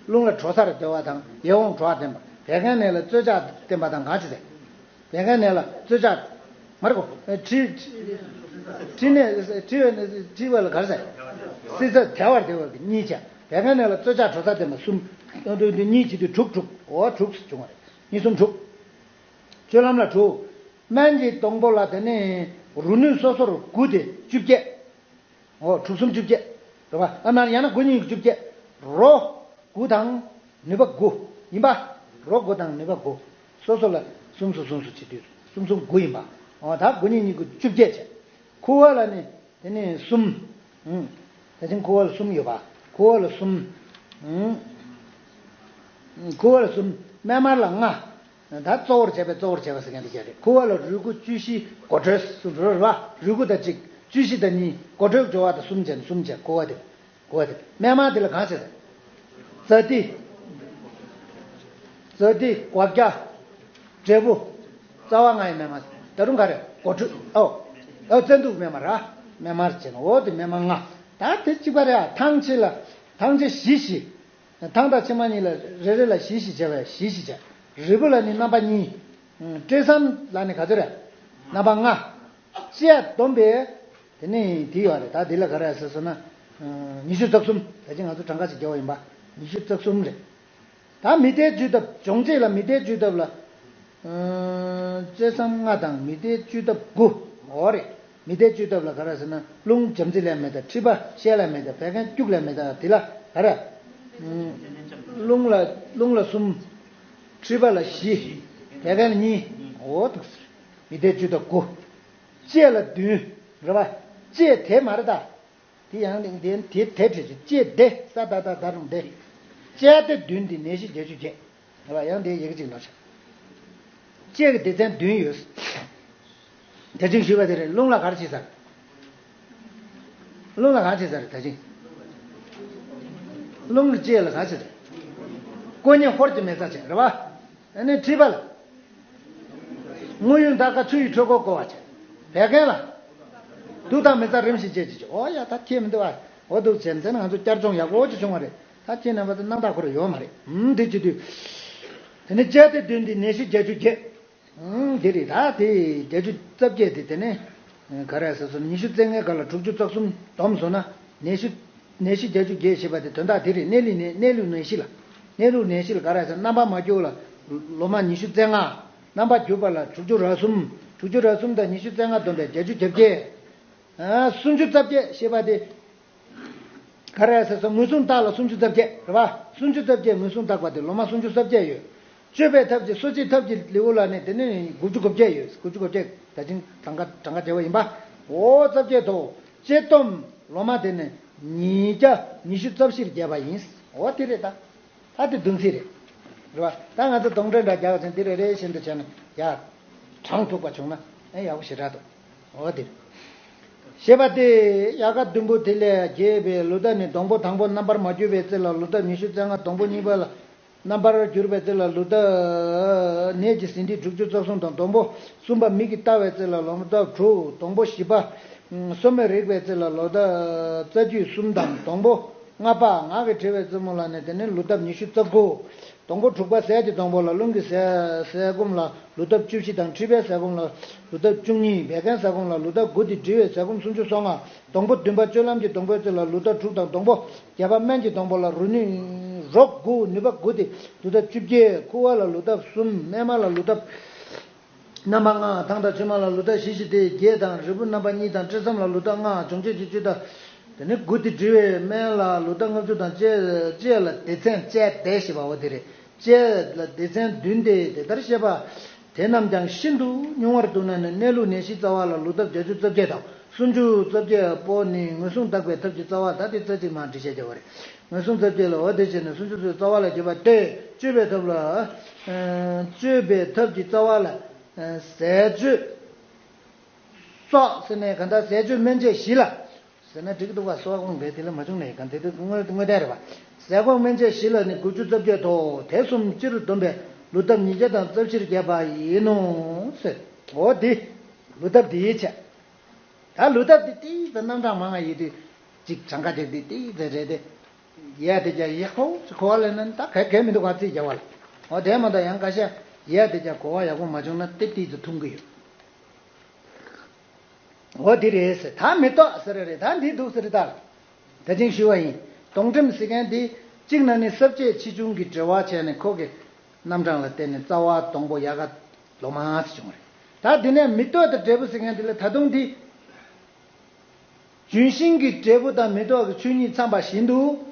རླུང་ལ་དྲོ་ས་རེ་བདེ་བ་དང་ཡིད་འོང་དྲོ་བ་བསྟན་པ། བད་ཀན་ནད་ལ་རྩོལ་བཅག་བསྟན་པ་དང་གང་ཅི་ཟེར། བད་ཀན་ནད་ལ་རྩོལ་བཅག་མར་གོ། མཁྲིས། མཁྲིས་ནད་མཁྲིས་པའི་མཁྲིས་པ་ལ་ག་རེ་ཟེར། བསིལ་ས་དལ་བར་བདེ་བ་གི་གཉིས་བྱས། བད་ཀན་ནད་ལ་རྩོལ་བཅག་དྲོ་ས་བསྟན་པ་གསུམ། གཉིས་བྱེད་དུས་དྲུག་དྲུག་འོ་དྲུག་བྱུང་བ་རེད། གཉིས་གསུམ་དྲུག་སྤྱོད་ལམ་ལ་དྲུག་སྨན་གྱི་སྡོང་པོ་ལ་དེ་ནས་རུ་ནུས་སོ་སོར་དགུ་སྟེ་བཅུ་བརྒྱད། འོ་དྲུག་གསུམ་བཅུ་བརྒྱད། རེད་བ། ཨ་ན་ཡང་ན་དགུ་གཉིས་བཅུ་བརྒྱད། རོ་དགུ་དང་ནུས་པ་དགུ་ཡིན་པ། རོ་དགུ་དང་ནུས་པ་དགུ། སོ་སོ་ལ་གསུམ་གསུམ་གསུམ་གསུམ་བྱེད་དུས་གསུམ་གསུམ་དགུ་ཡིན་པ། འོ་ད་དགུ་གཉིས་གཉིས་དགུ་བཅུ་བརྒྱད་བྱས། ཁུ་བ་ལ་ནི་དེ་ནི་གསུམ། ཨང་། ད་ཅིང་ཁུ་བ་ལ་གསུམ་ཡོད་པ། ཁུ་བ་ལ་གསུམ། ཨང་། ཁུ་བ་ལ་གསུམ། སྨན་མར་ལ་ལྔ། ད་གཙོ་བོར་བྱས་པའི་གཙོ་བོར་བྱས་པ་ཟེར་མཁན་དེ་བྱས་རེད། ཁུ་བ་ལ་རུས་ཁུ་བཅུ་བཞི་གོ་དྲོད་གསུམ་རོ་རེད་བ། རུས་ཁུ་དང་གཅིག་བཅུ་བཞི་དང་གཉིས་གོ་དྲོད་སྦྱོར་བ་དང་གསུམ་བྱས་ནས་གསུམ་བྱས། ཁུ་བ་དེ། ཁུ་བ་དེ། སྨན་མར་དེ་ལ་གང་བྱས་ཟེར། ཛ་ཏི། ཛ་ཏི་སྒོག་སྐྱ། འབྲས་བུ། རྩ་བ་ལྔ་ཡི་སྨན་མར། ད་རུང་ག་རེ། གོ་དྲོད། ཨོ། ཨོ་བཙན་དུག་སྨན་མར་ར། སྨན་མར་བྱས་ནས་འོ་དེ་སྨན་མར་ལྔ། ད་དེ་གཅིག་པ་རེད་ཨ། ཐང་ཆད་ལ། ཐང་ཆད་བཞི་བཞི། ཐང་དང་ཕྱི་མ་གཉིས་ལ་རེ་རེ་ལ་བཞི་བཞི་བྱས་པས་བཞི་བཞི་བྱས། རིལ་བུ་ལ་ནི་རྣམ་པ་གཉིས། སྤྲེལ་ཟམ་ལ་ནི་ག་ཚོད་རེད། རྣམ་པ་ལྔ། ལྕེ་བསྡོམས་པས། དེ་ནི་དེ་ཡོད་རེད། ད་དེ་ལ་ག་རེ་ཟེར་སོང་ན། ཉི་ཤུ་རྩ་གསུམ། ད་ཅི་ང་ཚོ་གྲངས་ཀ་ཅིག་རྒྱག་པ་ཡིན་པ། ཉི་ཤུ་རྩ་གསུམ་རེད། ད་མི་ལྡན་བཅོས་ཐབས་སྦྱོང་བྱེད་ལ་མི་ལྡན་བཅོས་ཐབས་ལ། ཨ། ལྕེ་ཟམ་ལྔ་དང་མི་ལྡན་བཅོས་ཐབས་དགུ། འོ་རེད། མི་ལྡན་བཅོས་ཐབས་ལ་ག་རེ་ཟེར་ན། རླུང་འཇམ་རྩི་ལས་མེད་དང་མཁྲིས་པ་བཤལ་ལས་མེད་དང་བད་ཀན་སྐྱུག་ལས་མེད་དང་དེ་ལ་ག་རེ། ཨ། རླུང་ལ་རླུང་ལ་གསུམ། མཁྲིས་པ་ལ་བཞི། བད་ཀན་ལ་གཉིས། འོ་འདུག་ཟེར། མི་ལྡན་བཅོས་ཐབས་དགུ། ལྕེ་ལ་བདུན། རེད་པ། ལྕེ་དེ་མ་རེད་ད། དེ་ཡང་དེ་དེ་དེ་བྲིས་ཀྱི་ལྕེ་དེ་ས་ད་ད་ད་རུང་དེ། ལྕེ་སྡེ་བདུན་དེ་ནད་གཞི་བརྒྱད་ཅུ་བརྒྱད། རེད་པ། ཡང་དེ་ཡི་གེ་གཅིག་ནོར་ཆགས། ལྕེ་གི་སྡེ་ཚན་བདུན་ཡོད། དེ་ཅིག་ཞུས་པ་དེ་རེད། རླུང་ལ་ག་རེ་བྱེད་ས་རེད། རླུང་ལ་ག་རེ་བྱེད་ས་རེད་ད་ཅིག་རླུང་གི་ལྕེ་ལ་ག་རེ་བྱེད་ས་རེད། ཀོ་ཉེ་ཧོར་གྱི་མེ་བཙའ་བྱེད། རེད་པ། ཨ་ནི་མཁྲིས་པ་ལ། དངོས་ཡོད་མཐའ་ཁ་ཆུ་ཡི་འཕྲུལ་འཁོར་བསྐོར་བ་བྱས། བད་ཀན་ལ། དུག་དང་མེ་བཙའ་རིམ་བཞིན་བཅད་ཅིག་བྱས། ཨོ་ཡ་ད་ཁྱད་མི་འདུག་ཨ། འོ་འདུག་བྱས་ནས་ང་ཚོ་བསྐྱར་སྦྱོང་ཡག་པོ་ཅིག་བྱུང་བ་རེད། ད་ཁྱེད་རྣམ་པ་ཚོ་རྣམ་དག་ཁོ་ར་ཡོད་མ་རེད། ཨུམ་དེ་བྱེད་དུས། དེ་ནས་ལྕེ་སྡེ་བདུན་འདི་ནད་གཞི་བརྒྱད་ཅུ་བརྒྱད། ཨུམ་དེ་རེད། ད་དེ་བརྒྱད་ཅུ་རྩ་བརྒྱད་དེ་དེ་ནས། ག་རེ་ཟེར་སོང་ན། ཉི་ཤུ་རྩ་ལྔའི་སྒང་ལ་དྲུག་ཅུ་རྩ་གསུམ་བསྡོམས་སོང་ན། ནད་གཞི། ནད་གཞི་བརྒྱད་ཅུ་བརྒྱད་ཞེས་པ་དེ་དོན་དག་དེ་རེད། གནས་ལུགས་ནད་གནས་ལུགས་ནད་གཞི་ལ། གནས་ལུགས་ནད་གཞི་ལ་ག་རེ་ཟེར། རྣམ་པ་མ་འགྱུར་ལ། ལོ་མ་ཉི་ཤུ་རྩ་ལྔ། རྣམ་པ་འགྱུར་བ་ལ་དྲུག་ཅུ་རེ་གསུམ། དྲུག་ཅུ་རེ་གསུམ་དང་ཉི་ཤུ་རྩ་ལྔ་བསྡོམས་པས་བརྒྱད་ཅུ་གྱ་བརྒྱད། ཨ། སུམ་ཅུ་རྩ་བརྒྱད་ཞེས་པ་དེ། ག་རེ་ཟེར་སོང་། ངོས་བཟུང་རྟགས་ལ་སུམ་ཅུ་རྩ་བརྒྱད་རེད་པ། སུམ་ཅུ་རྩ་བརྒྱད་ངོས་བཟུང་བརྟག་པ་དེ་ལོ་མ་སུམ་ཅུ་རྩ་བརྒྱད་ཡོད། བཅོས་པའི་ཐབས་ཀྱི་གསོ་བྱེད་ཐབས་ཀྱི་ལེའུ་ལ་ནི་དེ་ནི་དགུ་བཅུ་གོ་བརྒྱད་ཡོད། དགུ་བཅུ་གོ་བརྒྱད་ད་ཅིང་གྲངས་ཀ་གྲངས་ཀ་བྱས་པ་ཡིན་པ། འོ་རྩ་བརྒྱད་དོ། དཔྱད་སྡོམ་ལོ་མ་དེ་ནི་ཉིས་བརྒྱ་ཉི་ཤུ་རྩ་བཞིར་བརྒྱབ་པ་ཡིན། འོ་དེ་རེད་ད། ད་དེ་བདུན་ཚིགས་རེད། རེད་པ། ད་ང་ཚོ་དོང་ཁྲོས་འདྲ་རྒྱག་ཚུན་དེ་རེ་རེ་བཞིན་དུ་བྱས་ན་ཡ། གྲངས་ཐུག་པ་བྱུང་ན་ཨེ་ཡག་པོ་ཞེ་དྲག་འདུག་འོ་དེ། ཞེས་པ་སྟེ། ཡལ་ག་བདུན་པོ་དེ་ལས་གྱེས་པའི་ལུས་རྟགས་ནི་སྡོང་པོ་དང་པོ་རྣམ་པར་མ་གྱུར་པའི་རྩེ་ལ་ལུས་རྟགས་ཉི་ཤུ་རྩ་ལྔ། སྡོང་པོ་གཉིས་པ་ལ་རྣམ་པར་གྱུར་པའི་རྩེ་ལ་ལུས་རྟགས་ནད་ཀྱི་ཟིན་བྲིས་དྲུག་ཅུ་རྩ་གསུམ་དང་། སྡོང་པོ་གསུམ་པ་མིག་གིས་བལྟ་བའི་རྩེ་ལ་ལུས་རྟགས་དྲུག་སྡོང་པོ་བཞི་པ་སོར་མོས་རེག་པའི་རྩེ་ལ་ལུས་རྟགས་རྩ་རྒྱུས་གསུམ་དང་། སྡོང་པོ་ལྔ་པ་ངག་གིས་དྲི་བའི་རྩེ་མོ་ལ་ནི་དེ་ནི་ལུས་རྟགས་ཉི་ཤུ་རྩ་དགུ། སྡོང་པོ་དྲུག་པ་ཟས་ཀྱི་སྡོང་པོ་ལ་རླུང་གི་ཟས་ཟས་སྐོམ་ལ་ལུས་རྟགས་བཅུ་བཞི་དང་། མཁྲིས་པའི་ཟས་སྐོམ་ལ་ལུས་རྟགས་བཅུ་གཉིས། བད་ཀན་ཟས་སྐོམ་ལ་ལུས་རྟགས་དགུ་སྟེ་འབྲི་བའི་ཟས་སྐོམ་སུམ་ཅུ་སོ་ལྔ། སྡོང་པོ་བདུན་པ་སྤྱོད་ལམ་གྱི་སྡོང་པོའི་རྩེ་ལ་ལུས་རྟགས་དྲུག་དང་། སྡོང་པོ་བརྒྱད་པ་སྨན་གྱི་སྡོང་པོ་ལ་རོ་ནུས་རོ་དགུ་ནུས་པ་དགུ་སྟེ་ལུས་རྟགས་བཅུ་བརྒྱད། ཁུ་བ་ལ་ལུས་རྟགས་གསུམ། སྨན་མར་ལ་ལུས་རྟགས་རྣམ་པ་ལྔ། ཐང་དང་ཕྱི་མ་ལ་ལུས་རྟགས་བཞི་བཞི་སྟེ་བརྒྱད་དང་། རིལ་བུ་རྣམ་པ་གཉིས་དང་། སྤྲེལ་ཟམ་ལ་ལུས་རྟགས་ལྔ། སྦྱོང་བྱེད་ཀྱི་བཅུད་དང་། དེ་ནི་དགུ་སྟེ་འབྲི་བའི་སྨན་ལ་ལུས་རྟགས་ལྔ་བཅུ་དང་། ལྕེ་ལྕེ་ལ་སྡེ་ཚན་ལྕེ་སྡེ་ཞེས་པའོ་དེ་རེད། ལྕེ་ལ་སྡེ་ཚན་བདུན་ཏེ། དེ་ལྟར་བཤད་པ་དེ་རྣམས་ཀྱང་ཤིན་ཏུ་ཉུང་བར་འདུག་ན་ནི། གནས་ལུགས་ནད་གཞིའི་རྩ་བ་ལ་ལུས་རྟགས་བརྒྱད་ཅུ་རྩ་བརྒྱད་དང་། སུམ་ཅུ་རྩ་བརྒྱད་པོ་ནི་ངོས་བཟུང་བརྟག་པའི་ཐབས་ཀྱི་རྩ་བ། ད་དེ་རྩ་གཅིག་མར་འབྲི་བཤད་བྱ་བ་རེད། ངོས་བཟུང་རྩ་བརྒྱད་ལ་འོ་དེ་བྱས་ནས་སུམ་ཅུ་རྩ་བ་ལ་གྱུར་པ་སྟེ། བཅོས་པའི་ཐབས་ལ། ཨ། བཅོས་པའི་ཐབས་ཀྱི་རྩ་བ་ལ། ཨ། ཟས་སྤྱོད་སོགས་ཟེར་ནས་གང་ལྟར་ཟས་སྤྱོད་སྨན་དཔྱད་བཞི་ལ། ཟེར་ན་འགྲིག་འདུག་པ། གསོ་བ་ཀུན་དགའི་དེ་ལ་མ་བྱུང་ནས་གང་དེ་དུས་དངོས་དངོས་བདེན་རེད་པ། ཟས་སྐོམ་སྨན་དཔྱད་བཞི་ལ་ནི་དགུ་བཅུ་རྩ་བརྒྱད་དོ། དེ་གསུམ་སྤྱིར་བསྡོམས་པས་ལུས་རྟགས་ཉིས་བརྒྱ་དང་རྩ་བཞིར་བརྒྱབ་པ་ཡིན་ནོ་ཟེར། འོ་དེ་ལུས་རྟགས་འདི་ཡིས་བྱས། ད་ལུས་རྟགས་འདི་ཏིག་ཙམ་རྣམ་གྲངས་མང་བ་ཡིན་དུས་གཅིག་གྲངས་ཀ་རྒྱག་དུས་ཏིག་ཙམ་རེད་དེ། ཡ་དེ་ཀྱང་ཡག་པོ་ཅིག་གོ་བ་ལེན་ན་ད་གལ་གལ་མི་འདུག་ག་རྩིས་རྒྱག་པ་ལ། འོ་དེ་མ་གཏོགས་ཡང་ཁ་ཤས་ཡ་དེ་ཀྱང་གོ་བ་ཡག་པོ་མ་བྱུང་ན་ཏིག་ཏིག་ཙམ་ཐུང་གི་ཡོད། འོ་དེ་རེད་ཟེར། ད་མི་རྟག་ཟེར་རེད། ད་འདི་འདུག་ཟེར་ད། ད་ཅིང་ཞུ་བ་ཡིན། སྡོང་འགྲེམས་ཟེར་མཁན་དེ་གཅིག་ན་ནི་ས་བཅད་ཆེ་ཆུང་གི་འབྲེལ་བ་བྱས་ནས་ཁོ་གི་རྣམ་གྲངས་ལ་བརྟེན་ནས་རྩ་བ་སྡོང་པོ་ཡལ་ག་ལོ་མ་ཟེར་བྱུང་བ་རེད། ད་འདི་ནས་མི་རྟག་དང་འབྲས་བུ་ཟེར་མཁན་དེ་ལ་ད་དུང་འདི། ལྗོན་ཤིང་གི་འབྲས་བུ་དང་མི་རྟག་གི་ཆོས་ཉིད་འཚམས་པ་བཞིན་དུ།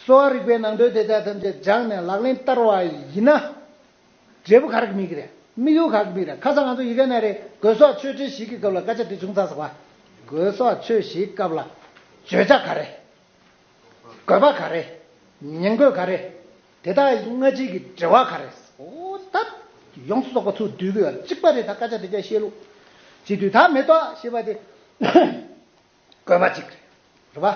གསོ་བ་རིག་པའི་ནང་དོན་དེ་དག་ཐམས་ཅད་སྦྱངས་ནས་ལག་ལེན་བསྟར་བ་ཡིན་ན། འབྲས་བུ་ག་རེ་དམིགས་ཀྱི་རེད། དམིགས་ཡུལ་ག་རེ་དམིགས་རེད། ཁ་སང་ང་ཚོ་ཡི་གེ་ནང་རེད། དགོས་སོགས་ཆོས་ཅན་བཞི་གི་སྐབས་ལ་སྐད་ཆ་དེ་བྱུང་ཚར་སོང་བ། དགོས་སོགས་ཆོས་བཞིའི་སྐབས་ལ་བརྗོད་བྱ་ག་རེ། དགོས་པ་ག་རེ། ཉེན་དགོས་ག་རེ། དེ་དག་སྔ་ཕྱི་གི་འབྲེལ་བ་ག་རེ། འོ་ད། ཡོངས་སུ་རྫོགས་པ་ཚུར་བསྡུས་ཀྱི་ཡོད་རེད། གཅིག་པ་རེད། ད་སྐད་ཆ་དེ་ག་བཤད་ལུགས། བྱེད་དུས་ད་མེ་ཏོག་ཞེས་པ་དེ། དགོས་པ་གཅིག་རེད། རེད་པ།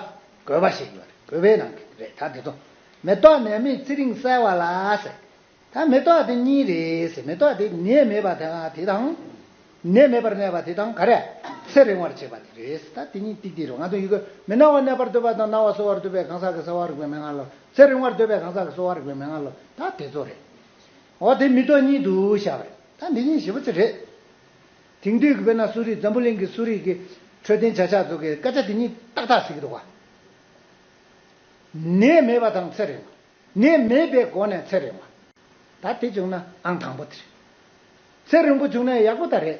དགོས་པ་ཞིག་ཡོད་རེད། དགོས་པའི་ནང་གི་རེད། ད་དེ་ཚོ། མེ་ཏོག་ནད་མེད་ཚེ་རིང་གསལ་བ་ལ་ཟེར། ད་མེ་ཏོག་དེ་གཉིས་རེད་ཟེར། མེ་ཏོག་དེ་ནད་མེད་པ་དང་དེ་དང་། ནད་མེད་པར་གནས་པ་དེ་དང་ག་རེ། ཚེ་རིང་བར་བྱེད་པ་དེ་རེད། ད་དེ་གཉིས་ཏིག་ཏིག་རེད། ང་ཚོ་ཡི་གེ་མི་སྣང་བར་གནས་པར་འདོད་པ་དང་སྣང་བ་གསོ་བར་འདོད་པའི་གང་ཟག་གི་གསོ་བ་རིག་པའི་མན་ངག་ལ། ཚེ་རིང་བར་འདོད་པའི་གང་ཟག་གི་གསོ་བ་རིག་པའི་མན་ངག་ལ། ད་དེ་ཚོ་རེད། འོ་དེ་མེ་ཏོག་གཉིས་འདུག་བཞག་པ་རེད། ད་འདི་གཉིས་ཞེ་པོ་ཅིག་རེད། དེང་དུས་ཀྱི་དཔེར་ན་གསོ་རིག་འཛམ་བུ་གླིང་གི་གསོ་རིག་གི་འཕྲོད་བསྟེན་བྱ་གཞག་ཚོ་གིས་སྐད་ཆ་དེ་གཉིས་ཏག་ཏག་ཟེར་གྱི་འདུག་ག་ནད་མེད་པ་དང་ཚེ་རིང་བ། ནད་མེད་པའི་སྒོ་ནས་ཚེ་རིང་བ། ད་དེ་བྱུང་ན་ཨང་དང་པོ་དེ་རེད། ཚེ་རིང་པོ་བྱུང་ན་ཡག་པོ་ད་རེད།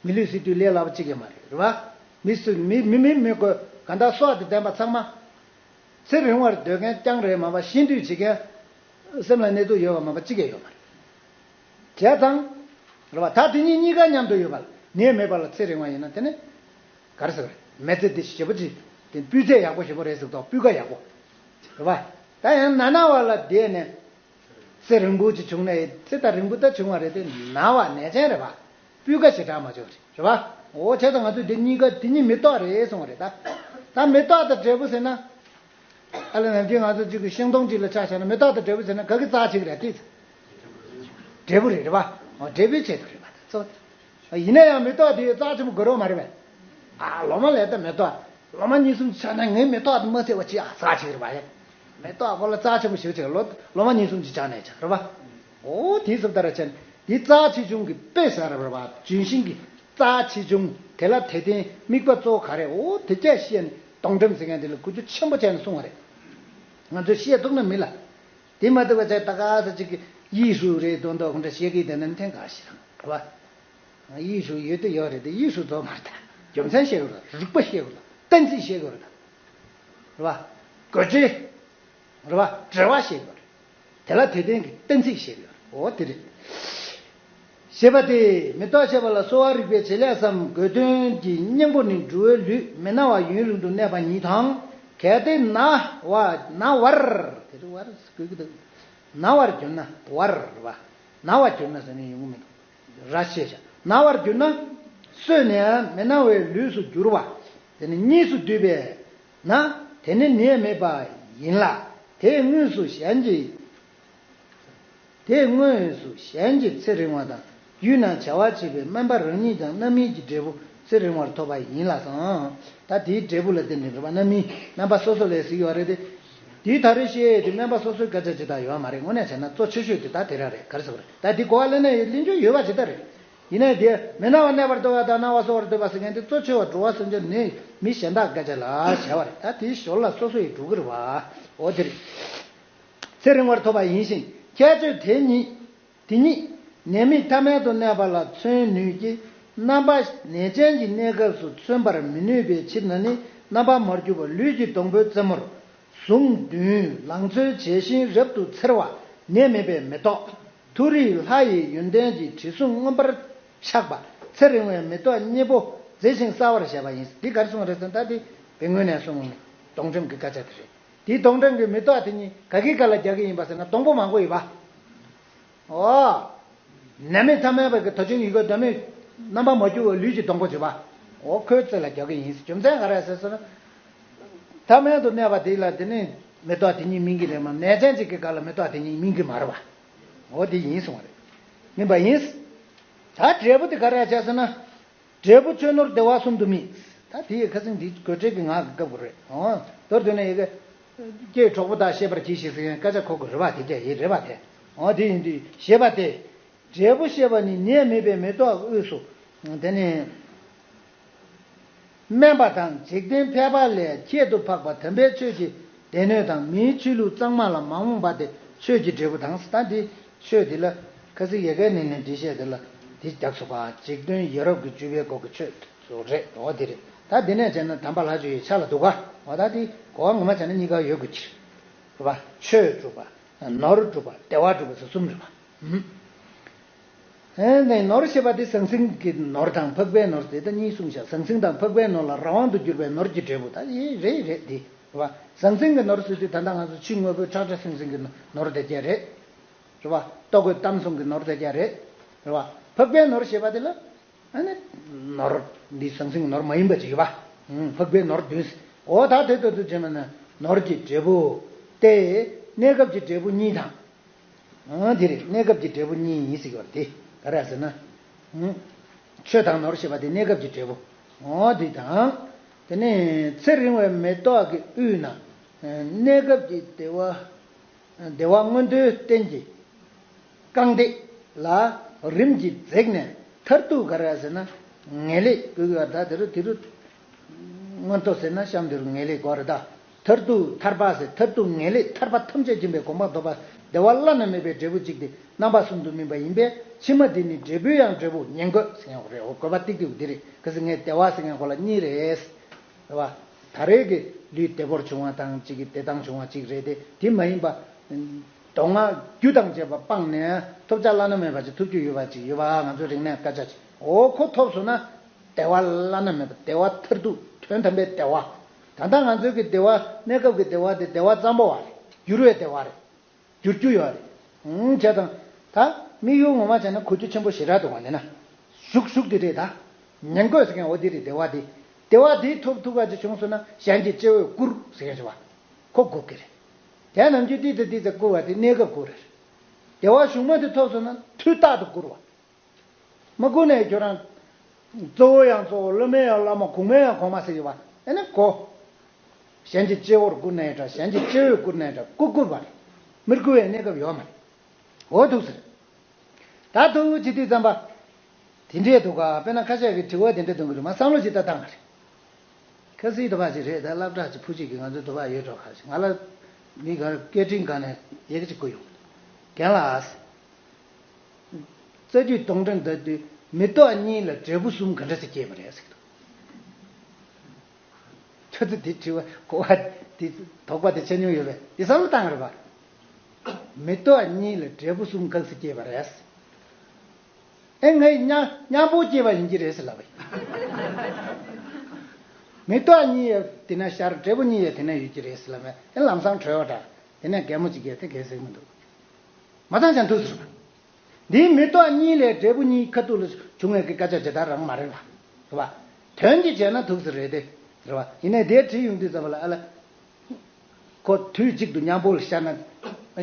མི་ལུས་སྲིད་དུས་ལས་སླ་པོ་གཅིག་ཀྱང་མ་རེད། རེད་བ། མི་སུ་མི་མི་མི་མི་དགོས། གང་ལྟར་སྲོག་དེ་ལྡན་པ་ཚང་མ། ཚེ་རིང་བར་འདོད་མཁན་རྐྱང་རེད་མ་པ་ཤི་འདོད་བྱེད་མཁན། སེམས་ལ་གནས་ཚུལ་ཡོད་པ་མ་པ་གཅིག་ཀྱང་ཡོད་མ་རེད། བྱས་ཙང་། རེད་བ། ད་དེ་གཉིས་གཉིས་ཀ་མཉམ་དུ་ཡོད་པ་ལ་ནད་མེད་པ་ལ་ཚེ་རིང་བ་ཡིན་ན་དེ་ནི། ག་རེ་ཟེར་བ་རེད། མི་ཚེ་འདི་ཞེ་པོ་ཅིག་དེ་སྤུས་ཚད་ཡག་པོ་ཞེ་པོ་རེད་ཟེར་དོ། སྤུས་ཀ་ཡག་པོ། རེད་བ། ད་ཡང་ན་ན་བ་ལ་བསྡད་ནས། ཚེ་རིང་པོ་ཅིག་བྱུང་ནས་ཚེ་ད་རིང་པོ་ད་བྱུང་བ་རེད་དེ་ན་བ་ནད་ཅན་རེད་བ། སྤུས་ཀ་ཞེ་དྲག་མ་བྱུང་རེད། རེད་བ། འོ་བྱས་ཙང་ང་ཚོས་འདི་གཉིས་ཀ་འདི་གཉིས་མེ་ཏོག་རེད་གསུངས་པ་རེད་ད། ད་མེ་ཏོག་དང་འབྲས་བུ་ཟེར་ན། ཨ་ལ་ནམ་རྒྱུན་ང་ཚོ་གཅིག་གི་ཤིང་སྡོང་གཅིག་ལ་ཆ་བཞག་ན་མེ་ཏོག་དང་འབྲས་བུ་ཟེར་ན་ག་གི་རྩ་ཆེ་གི་རེད་དེ། འབྲས་བུ་རེད། རེད་བ། འོ་འབྲས་བུའི་ཆེད་དུ་རེད་བ་ད་ཚོ། ཡིན་ན་ཡང་མེ་ཏོག་དེ་རྩ་ཆེན་པོ་དགོས་རོགས་མ་རེད་པས། ཨ་ལོ་མ་ལས་ད་མེ་ཏོག་ལོ་མ་གཉིས་གསུམ་ཆགས་ན་ངས་མེ་ཏོག་དེ་མ་བསད་པ་ཅི་ཨ་རྩ་ཆེ་གི་རེད་བ་ཡ། མེ་ཏོག་ཁོ་ལ་རྩ་ཆེན་པོ་ཞིག་ཆེ་ལོ་ལོ་མ་གཉིས་གསུམ་ཅིག་ཆགས་ནས་ཆགས་རེད་བ། འོ་དེ་ཚོ་ལྟར་ཆེན་དེ་རྩ་ཆེ་ཆུང་གི་དཔེ་ཟེར་རེད་བ། ལྗོན་ཤིང་གི་རྩ་ཆེ་ཆུང་དེ་ལ་དེ་བརྟེན་དམིགས་པ་གཙོ་བོ་ག་རེ། འོ་དེ་སྐད་བཤད་ནས་སྡོང་འགྲེམས་ཟེར་མཁན་དེ་ལ་གུ་ཅུ་ཆེན་པོ་བྱས་ནས་གསུང་བ་རེད། ང་ཚོས་བཤད་ཐུབ་ན་མི་ལ། དེ་མ་ཐུབ་པ་བྱས་ད་ག་ས་ཅིག་གི་ཡིད་ཧྲུའུ་རེད་དོན་དག་ཁོང་ཁྲ་བཤད་ཀྱི་དེ་ནི་འཐེན་ག་ཞིག་རང་རེད་བ། ཡིད་ཧྲུའུ་ཡོད་དུ་ཡོད་རེད་དེ་ཡིད་ཧྲུའུ་རྫོགས་མ་རེད་ད། རྒྱུ་མཚན་བཤད་དགོས་རེད། རིགས་པ་བཤད་དགོས་རེད། གཏན་ཚིགས་བཤད་དགོས་རེད་ད། རེད་བ། དགོས་ཆེ། རེད་བ། འབྲེལ་བ་བཤད་དགོས་རེད། དེ་ལ་དེ་ལྡན་གྱི་གཏན་ཚིགས་བཤད་དགོས་རེད། འོ་དེ་རེད། ཞེས་པ་སྟེ། མེ་ཏོག་ཞེས་པ་ལ་གསོ་བ་རིག་པའི་བྱེད་ལས་སམ་དགོས་དོན་གྱི་སྙིང་པོ་ནི་འགྲོ་བའི་ལུས་མི་ན་བ་ཡུན་རིང་དུ་གནས་པ་ཉིད་དང་། གལ་ཏེ་ན་བ་ན་བར་དེ་རུ་བར་དགོས་ཀྱི་འདུག་ན་བར་གྱུར་ན་བར་རེད་བ། ན་བ་གྱུར་ན་ཟེར་ནས་ཡོང་གི་མི་འདུག་ར་ཤེས་བྱ་ན་བར་གྱུར་ན། སོས་ནས་མི་ན་བའི་ལུས་སུ་འགྱུར་བ། དེ་ནི་གཉིས་སུ་འདུས་པས་ན། དེ་ནི་ནད་མེད་པ་ཡིན་ལ། དེ་དངོས་སུ་གཞན་གྱི། དེ་དངོས་སུ་གཞན་གྱི་ཚེ་རིང་བ་དང་རྒྱུད་ན་བྱ་བ་བྱེད་པའི་སྨན་པ་རང་ཉིད་ཀྱང་རྣམ་སྨིན་གྱི་འབྲས་བུ་ཚེ་རིང་བར་ཐོབ་པ་ཡིན་ལགས་སམ། ད་དེའི་འབྲས་བུ་ལ་བརྟེན་ནས་རེད་པ། རྣམ་སྨིན་སྨན་པ་སོ་སོ་ལས་གཟིགས་ཡོད་རེད་དེ། དེའི་ད་རེས་བཤད་དེ་སྨན་པ་སོ་སོའི་སྐད་ཆ་ཇི་ལྟར་ཡོད་མ་རེད། དངོས་གནས་བྱས་ན་གཙོ་ཆེ་ཤོས་དེ་ད་དེ་ར་རེད། ག་རེ་ཟེར་བ་རེད། ད་དེ་གོ་བ་ལེན་ན་ཡི་ལེན་རྒྱུ་ཡོད་པ་ཇི་ལྟར་རེད། ཡིན་ནའི་དེ་མི་ན་བ་གནས་པར་འདོད་པ་དང་ན་བ་གསོ་བར་འདོད་པ་ཟེར་མཁན་དེ་གཙོ་ཆེ་བ་འགྲོ་བ་སེམས་ཅན་ནི་མི་གཞན་དག་སྐད་ཆ་ལ་བྱ་བ་རེད། ད་དེའི་ཞོར་ལ་སོ་སོ་ཡི་འགྲོ་གི་རེད་བ། འོ་དེ་རེད། ཚེ་རིང་བར་ཐོབ་པ་ཡིན་ཞིང་ཁྱད་ཆོས་དེ་ཉིད། དེ་ཉིད་ནད་མེད་ཐ་མལ་དུ་གནས་པ་ལ་མཚོན་ནུས་ཀྱི། རྣམ་པ་ནད་ཅན་གྱི་གནས་སྐབས་སུ་མཚོན་པར་མི་ནུས་པའི་ཕྱིར་ན་ནི་རྣམ་པར་མ་གྱུར་པ་ལུས་ཀྱི་སྡོང་པོའི་རྩེ་མོར། ཟུངས་བདུན་ལང་ཚོའི་བྱད་བཞིན་རབ་ཏུ་འཚེར་བ་ནད་མེད་པའི་མེ་ཏོག་ཐུགས་རིག་ལྷ་ཡི་ཡོན་ཏན་གྱི་དྲི་བསུང་མངོན་པར་ཆགས་པ་ཚེ་རིང་བའི་མེ་ཏོག་གཉེར་པོ་མཛེས་ཤིང་གསལ་བར་བྱས་པ་ཡིན། འདི་ག་རེ་གསུངས་རེད་ཟེར་ན་ད་འདི་དཔེ་ངོས་ནས་གསུངས་ནས་སྡོང་འགྲེམས་ཀྱི་སྐད་ཆ་དེ་རེད། དེའི་སྡོང་འགྲེམས་ཀྱི་མེ་ཏོག་དེ་གཉིས་ག་གི་སྒང་ལ་རྒྱག་གི་ཡིན་པ་ཟེར་ན་སྡོང་པོ་མང་པོ་ཡོད་པ། ཨོ། ནད་མེད་ཐ་མལ་པ་གི་ད་ཅིང་ཡི་གེ་ད་མེད། རྣམ་པ་མ་གྱུར་བའི་ལུས་ཀྱི་སྡོང་པོ་བྱེད་པ། ཨོ་ཁོའི་རྩེ་ལ་རྒྱག་གི་ཡིན། རྒྱུ་མཚན་ག་རེ་ཟེར་ཟེར་ན། ཐ་མལ་དུ་གནས་པ་དེ་ལ་དེ་ནི་མེ་ཏོག་དེ་གཉིས་སྨིན་གྱི་རེད་མ། ནད་ཅན་ཅིག་གི་སྒང་ལ་མེ་ཏོག་དེ་གཉིས་སྨིན་གྱི་མ་རེད་པ། ཨོ་དེ་ཡིན་གསུང་བ་རེད། སྨིན་པ་ཡིན། ད་འབྲས་བུ་དེ་ག་རེ་བྱས་ཟེར་ན། འབྲས་བུ་ཆོས་ནོར་བདེ་བ་གསུམ་དུ་སྨིན། ད་དེ་ཡི་ཁ་སང་འདི་དགོད་བྲལ་གྱི་ངག་གི་སྐབས་རེད། ཨོ། མདོར་བསྡུས་ན་ཡི་གེ་སྐྱེས་གྲོགས་པོ་དག་ཤེས་པར་གྱིས་ཤིག་ཟེར་མཁན་སྐད་ཆ་གོ་དགོས་རེད་པ། དེ་སྐད་ཡིན་རེད་པ་དེ། ཨོ་དེ་ཡིན་དུས་ཞེས་པ་སྟེ། འབྲས་བུ་ཞེས་པ་ནི་ནད་མེད་པའི་མེ་ཏོག་དབུས་སུ། དེ་ནི། དམན་པ་དང་འཇིག་རྟེན་ཕལ་པ་ལས་ཁྱད་དུ་འཕགས་པ་དམ་པའི་ཆོས་ཀྱི་སྡེ་སྣོད་དང་མིའི་ཆོས་ལུགས་གཙང་མ་ལ་མ་རྨོངས་པ་སྟེ་ཆོས་ཀྱི་འབྲས་བུ་དང་། ད་འདི་ཆོས་འདི་ལ་ཁ་སང་ཡ་གའི་ནས་ནས་འདི་བཤད་འདི་ལ་འདི་རྒྱག་ཚུགས་པ་འཇིག་རྟེན་ཡ་རབས་ཀྱི་བཅུ་པའི་སྐོར་གྱི་ཆོས་སུ་རེད། འོ་འདི་རེད། ད་འདི་ནས་བྱས་ན་དམ་པ་ལྷ་ཆོས་ཡི་ཆ་ལ་འདུག་ག་འོ་ད་འདི་གོ་བ་ངོ་མ་བྱས་ན་གཉིས་ཀ་ཡོད་དགོས་ཀྱི་རེད། རེད་པ། ཆོས་སྒྲུབ་པ། ནོར་སྒྲུབ་པ། བདེ་བ་སྒྲུབ་པ་སོགས་གསུམ་རེད་པ། ཨ་ནི་ནོར་ཞེས་པ་དེ་ཟང་ཟིང་གི་ནོར་དང་འཕགས་པའི་ནོར་དེ་ད་གཉིས་གསུངས་ཤག་ཟང་ཟིང་དང་འཕགས་པའི་ནོར་ལ་རང་དབང་དུ་གྱུར་པའི་ནོར་གྱི་འབྲས་བུ་ད་ཡིན་རེད་རེད་དེ། རེད་པ། ཟང་ཟིང་གི་ནོར་ཟེར་དུས་ད་ལྟ་ང་ཚོ་ཕྱི་དངོས་པོའི་ཁྲག་ཁྲག་ཟང་ཟིང་གི་ནོར་དེ་གྱད་རེད། རེད་པ། ལྟོ་གོས་གཏམ་གསུམ་གྱི་ནོར་དེ་གྱད་རེད། རེད་པ། འཕགས་པའི་ནོར་ཞེས་པ་དེ་ལ། ཨ་ནི། ནོར། འདི་ཟང་ཟིང་ནོར་མ་ཡིན་པ་ཅིག་ཡོད་པ། ཨུམ། འཕགས་པའི་ནོར་བདུན། འོ་ད་དེ་ལྟ་དུ་བྱས་མ་ན་ནོར་གྱི་འབྲས་བུ། སྟེ། གནས་སྐབས་ཀྱི་འབྲས་བུ་གཉིས་དང་། ཨང་། དེ་རེད། གནས་སྐབས་ཀྱི་འབྲས་བུ་གཉིས་ཡིན་ཟེར་གྱི་བ་དེ་ག་རེ་ཟེར་ན། ཨུམ། ཆོས་དང་ནོར་ཞེས་པ་དེ་གནས་སྐབས་ཀྱི་འབྲས་བུ། འོ་དེ་དང་། དེ་ནས་ཚེ་རིང་བའི་མེ་ཏོག་གི་དབུས་ན། གནས་སྐབས་ཀྱི་བདེ་བ། བདེ་བ་མངོན་མཐོའི་རྟེན་གྱི་རྐང་སྟེགས་ལ་རིམ་གྱིས་འཛེགས་ནས་མཐར་ཐུག་ག་རེ་ཟེར་ན། ངེས་ལེགས་དགོས་ཀྱི་བ་ད་དེ་རུ་དེ་རུ། མངོན་མཐོ་ཟེར་ན་གཤམ་དེ་རུ་ངེས་ལེགས་དགོས་རེད་ད། མཐར་ཐུག་ཐར་པ་ཟེར་མཐར་ཐུག་ངེས་ལེགས་ཐར་པ་ཐམས་ཅད་མཁྱེན་པའི་གོ་འཕང་ཐོབ་པ་བདེ་བ་བླ་ན་མེད་པའི་འབྲས་བུ་གཅིག་སྟེ་རྣམ་པ་གསུམ་དུ་སྨིན་པ་ཡིན་པས་ཕྱི་མ་འདི་ནི་འབྲས་བུའི་ཡང་འབྲས་བུ་ཉེ་འགོད་ཟེར་ཡང་རེད། འོ་དགོས་པ་ཏིག་ཏིག་འདི་རེད། གལ་སྲིད་ངས་བདེ་བ་ཟེར་ཡང་གོ་ལ་གཉིས་རེད། རེད་བ། ད་རེས་ཀྱི་ལུས་བདེ་པོར་བྱུང་བ་དང་གཅིག་གི་བདེ་ཐང་བྱུང་བ་གཅིག་རེད་དེ་དེ་མ་ཡིན་པ། མདོ་སྔགས་རྒྱུ་དང་བཅས་པ་སྤངས་ནས་ཐོབ་བྱ་བླ་ན་མེད་པ་ཅིག་ཐོབ་རྒྱུ་ཡོད་པ་ཅིག་ཡོད་པ་ང་ཚོའི་རིག་གནས་སྐད་ཆ་ཅིག་འོ་ཁོ་ཐོབ་སོང་ན་བདེ་བ་བླ་ན་མེད་པ་བདེ་བ་མཐར་ཐུག་དོན་དམ་པའི་བདེ་བ། ད་ལྟ་ང་ཚོའི་གི་བདེ་བ་གནས་སྐབས་ཀྱི་བདེ་བ་དེ་བདེ་བ་ཙམ་པོ་བ་རེད། འགྱུར་བའི་བདེ་བ་རེད། འགྱུར་རྒྱུ་ཡོད་རེད། ཨང་། བྱས་ཙང་། ད། དམིགས་ཡུལ་ངོ་མ་བྱས་ན་གོ་རྒྱུ་ཆེན་པོ་ཞེ་དྲག་འདུག་བ་ནི་ན། ཞུགས་ཞུགས་དེ་རེད་ད། ཉན་དགོས་ཟེར་མཁན་འོ་དེ་རེད་བདེ་བ་དེ། བདེ་བ་དེ་ཐོབ་ཐུབ་པ་ཅིག་བྱུང་སོང་ན་གཞན་གྱི་སྐྱེ་བོས་བཀུར་ཟེར་མཁན་ཅིག་བ། ཁོ་དགོས་ཀྱི་རེད། དེ་ནམ་རྒྱུན་ཏིག་ཙམ་ཏིག་ཙམ་བཀུར་བ་དེ་གནས་སྐབས་བཀུར་རེད། བདེ་བ་གཞུག་མ་དེ་ཐོབ་སོང་ན་དུས་རྟག་ཏུ་བཀུར་བ། མ་བཀུར་ནའི་ཁྱོད་རང་། གཙོ་བོ་ཡང་གཙོ་བོ་སློབ་མ་ཡང་སློབ་མ་གོང་མ་ཡང་གོང་མ་ཟེར་གྱི་བ་ཨེ་ནི་གོ། གཞན་གྱི་སྐྱེ་བོར་བཀུར་ནའི་འདྲ་གཞན་གྱི་སྐྱེ་བོས་བཀུར་ནའི་འདྲ་བཀུར་བཀུར་བ་རེད། མི་བཀུར་བའི་གནས་སྐབས་ཡོད་མ་རེད། འོ་འདུག་ཟེར། ད་འདུག་ཅི་དུས་ཙམ་པ། དེ་འདྲས་འདུག་ག་དཔེར་ན་ཁ་ཤས་ཀྱི་དྲི་བ་དེ་འདྲས་འདོན་གི་རེད་མ་བསམ་བློ་ཅིག་ད་བཏང་བ་རེད། ཁ་སིའི་དུ་བ་ཅིག་རེད་ད་སློབ་གྲྭ་ཅིག་ཕུ་ཅིག་གི་ང་ཚོའི་དུ་བ་ཡོད་འགྲོ་ཁ་ཞིག་ང་ལ། མི་ག་སྐད་འཕྲིན་སྒང་ནས་ཡི་གེ་ཅིག་བསྐུར་ཡོང་། རྒན་ལགས། རྩ་རྒྱུད་སྟོང་ཕྲག་འདི་དུས་མེ་ཏོག་གཉིས་ལ་འབྲས་བུ་གསུམ་ག་འདྲ་ཞིག་སྐྱེས་པ་རེད་ཟེར་གྱི་འདུག་ཁྱོད་ཚོ་འདི་དྲི་བ་གོ་བ་འདི་དོགས་པ་འདི་ཆ་མྱོང་ཡོད་པས་འདི་བསམ་བློ་བཏང་རེད་པ། མེ་ཏོག་གཉིས་ལ་འབྲས་བུ་གསུམ་ག་ཟེར་སྐྱེས་པ་རེད། ཨེ་ངས་མཉམ་མཉམ་པོ་སྐྱེས་པ་ཡིན་གྱི་རེད་ཟེར་ལབ་པ་ཡིན། མེ་ཏོག་གཉིས་ཡ་དེ་ན་ཤར་འབྲས་བུ་གཉིས་ཡ་དེ་ན་ཡོད་ཀྱི་རེད་ཟེར་ལབ་པས་ཨེ་ལམ་སང་གྲོལ་བ་འདྲ་དེ་ནས་གད་མོ་གཅིག་གས་དེ་གས་ཟེར་མི་འདུག་མ་བཏང་ཀྱང་ཐུགས་སུ་རུང་། འདིའི་མེ་ཏོག་གཉིས་ལས་འབྲས་བུ་གཉིས་ཁ་ཐུག་ལ་བྱུང་བའི་སྐད་ཆ་ཇི་ལྟར་རང་མ་རེད་པ། རེད་པ། དོན་གྱིས་བྱས་ན་ཐུགས་སུ་རེད་དེ། རེད་པ། ཡིན་ནའི་དེ་བྲིས་ཡོང་དུས་ཙམ་པ་ལ་ཨ་ལ། ཁོ་དུས་གཅིག་ཏུ་མཉམ་པོ་ལ་ཤར་ན།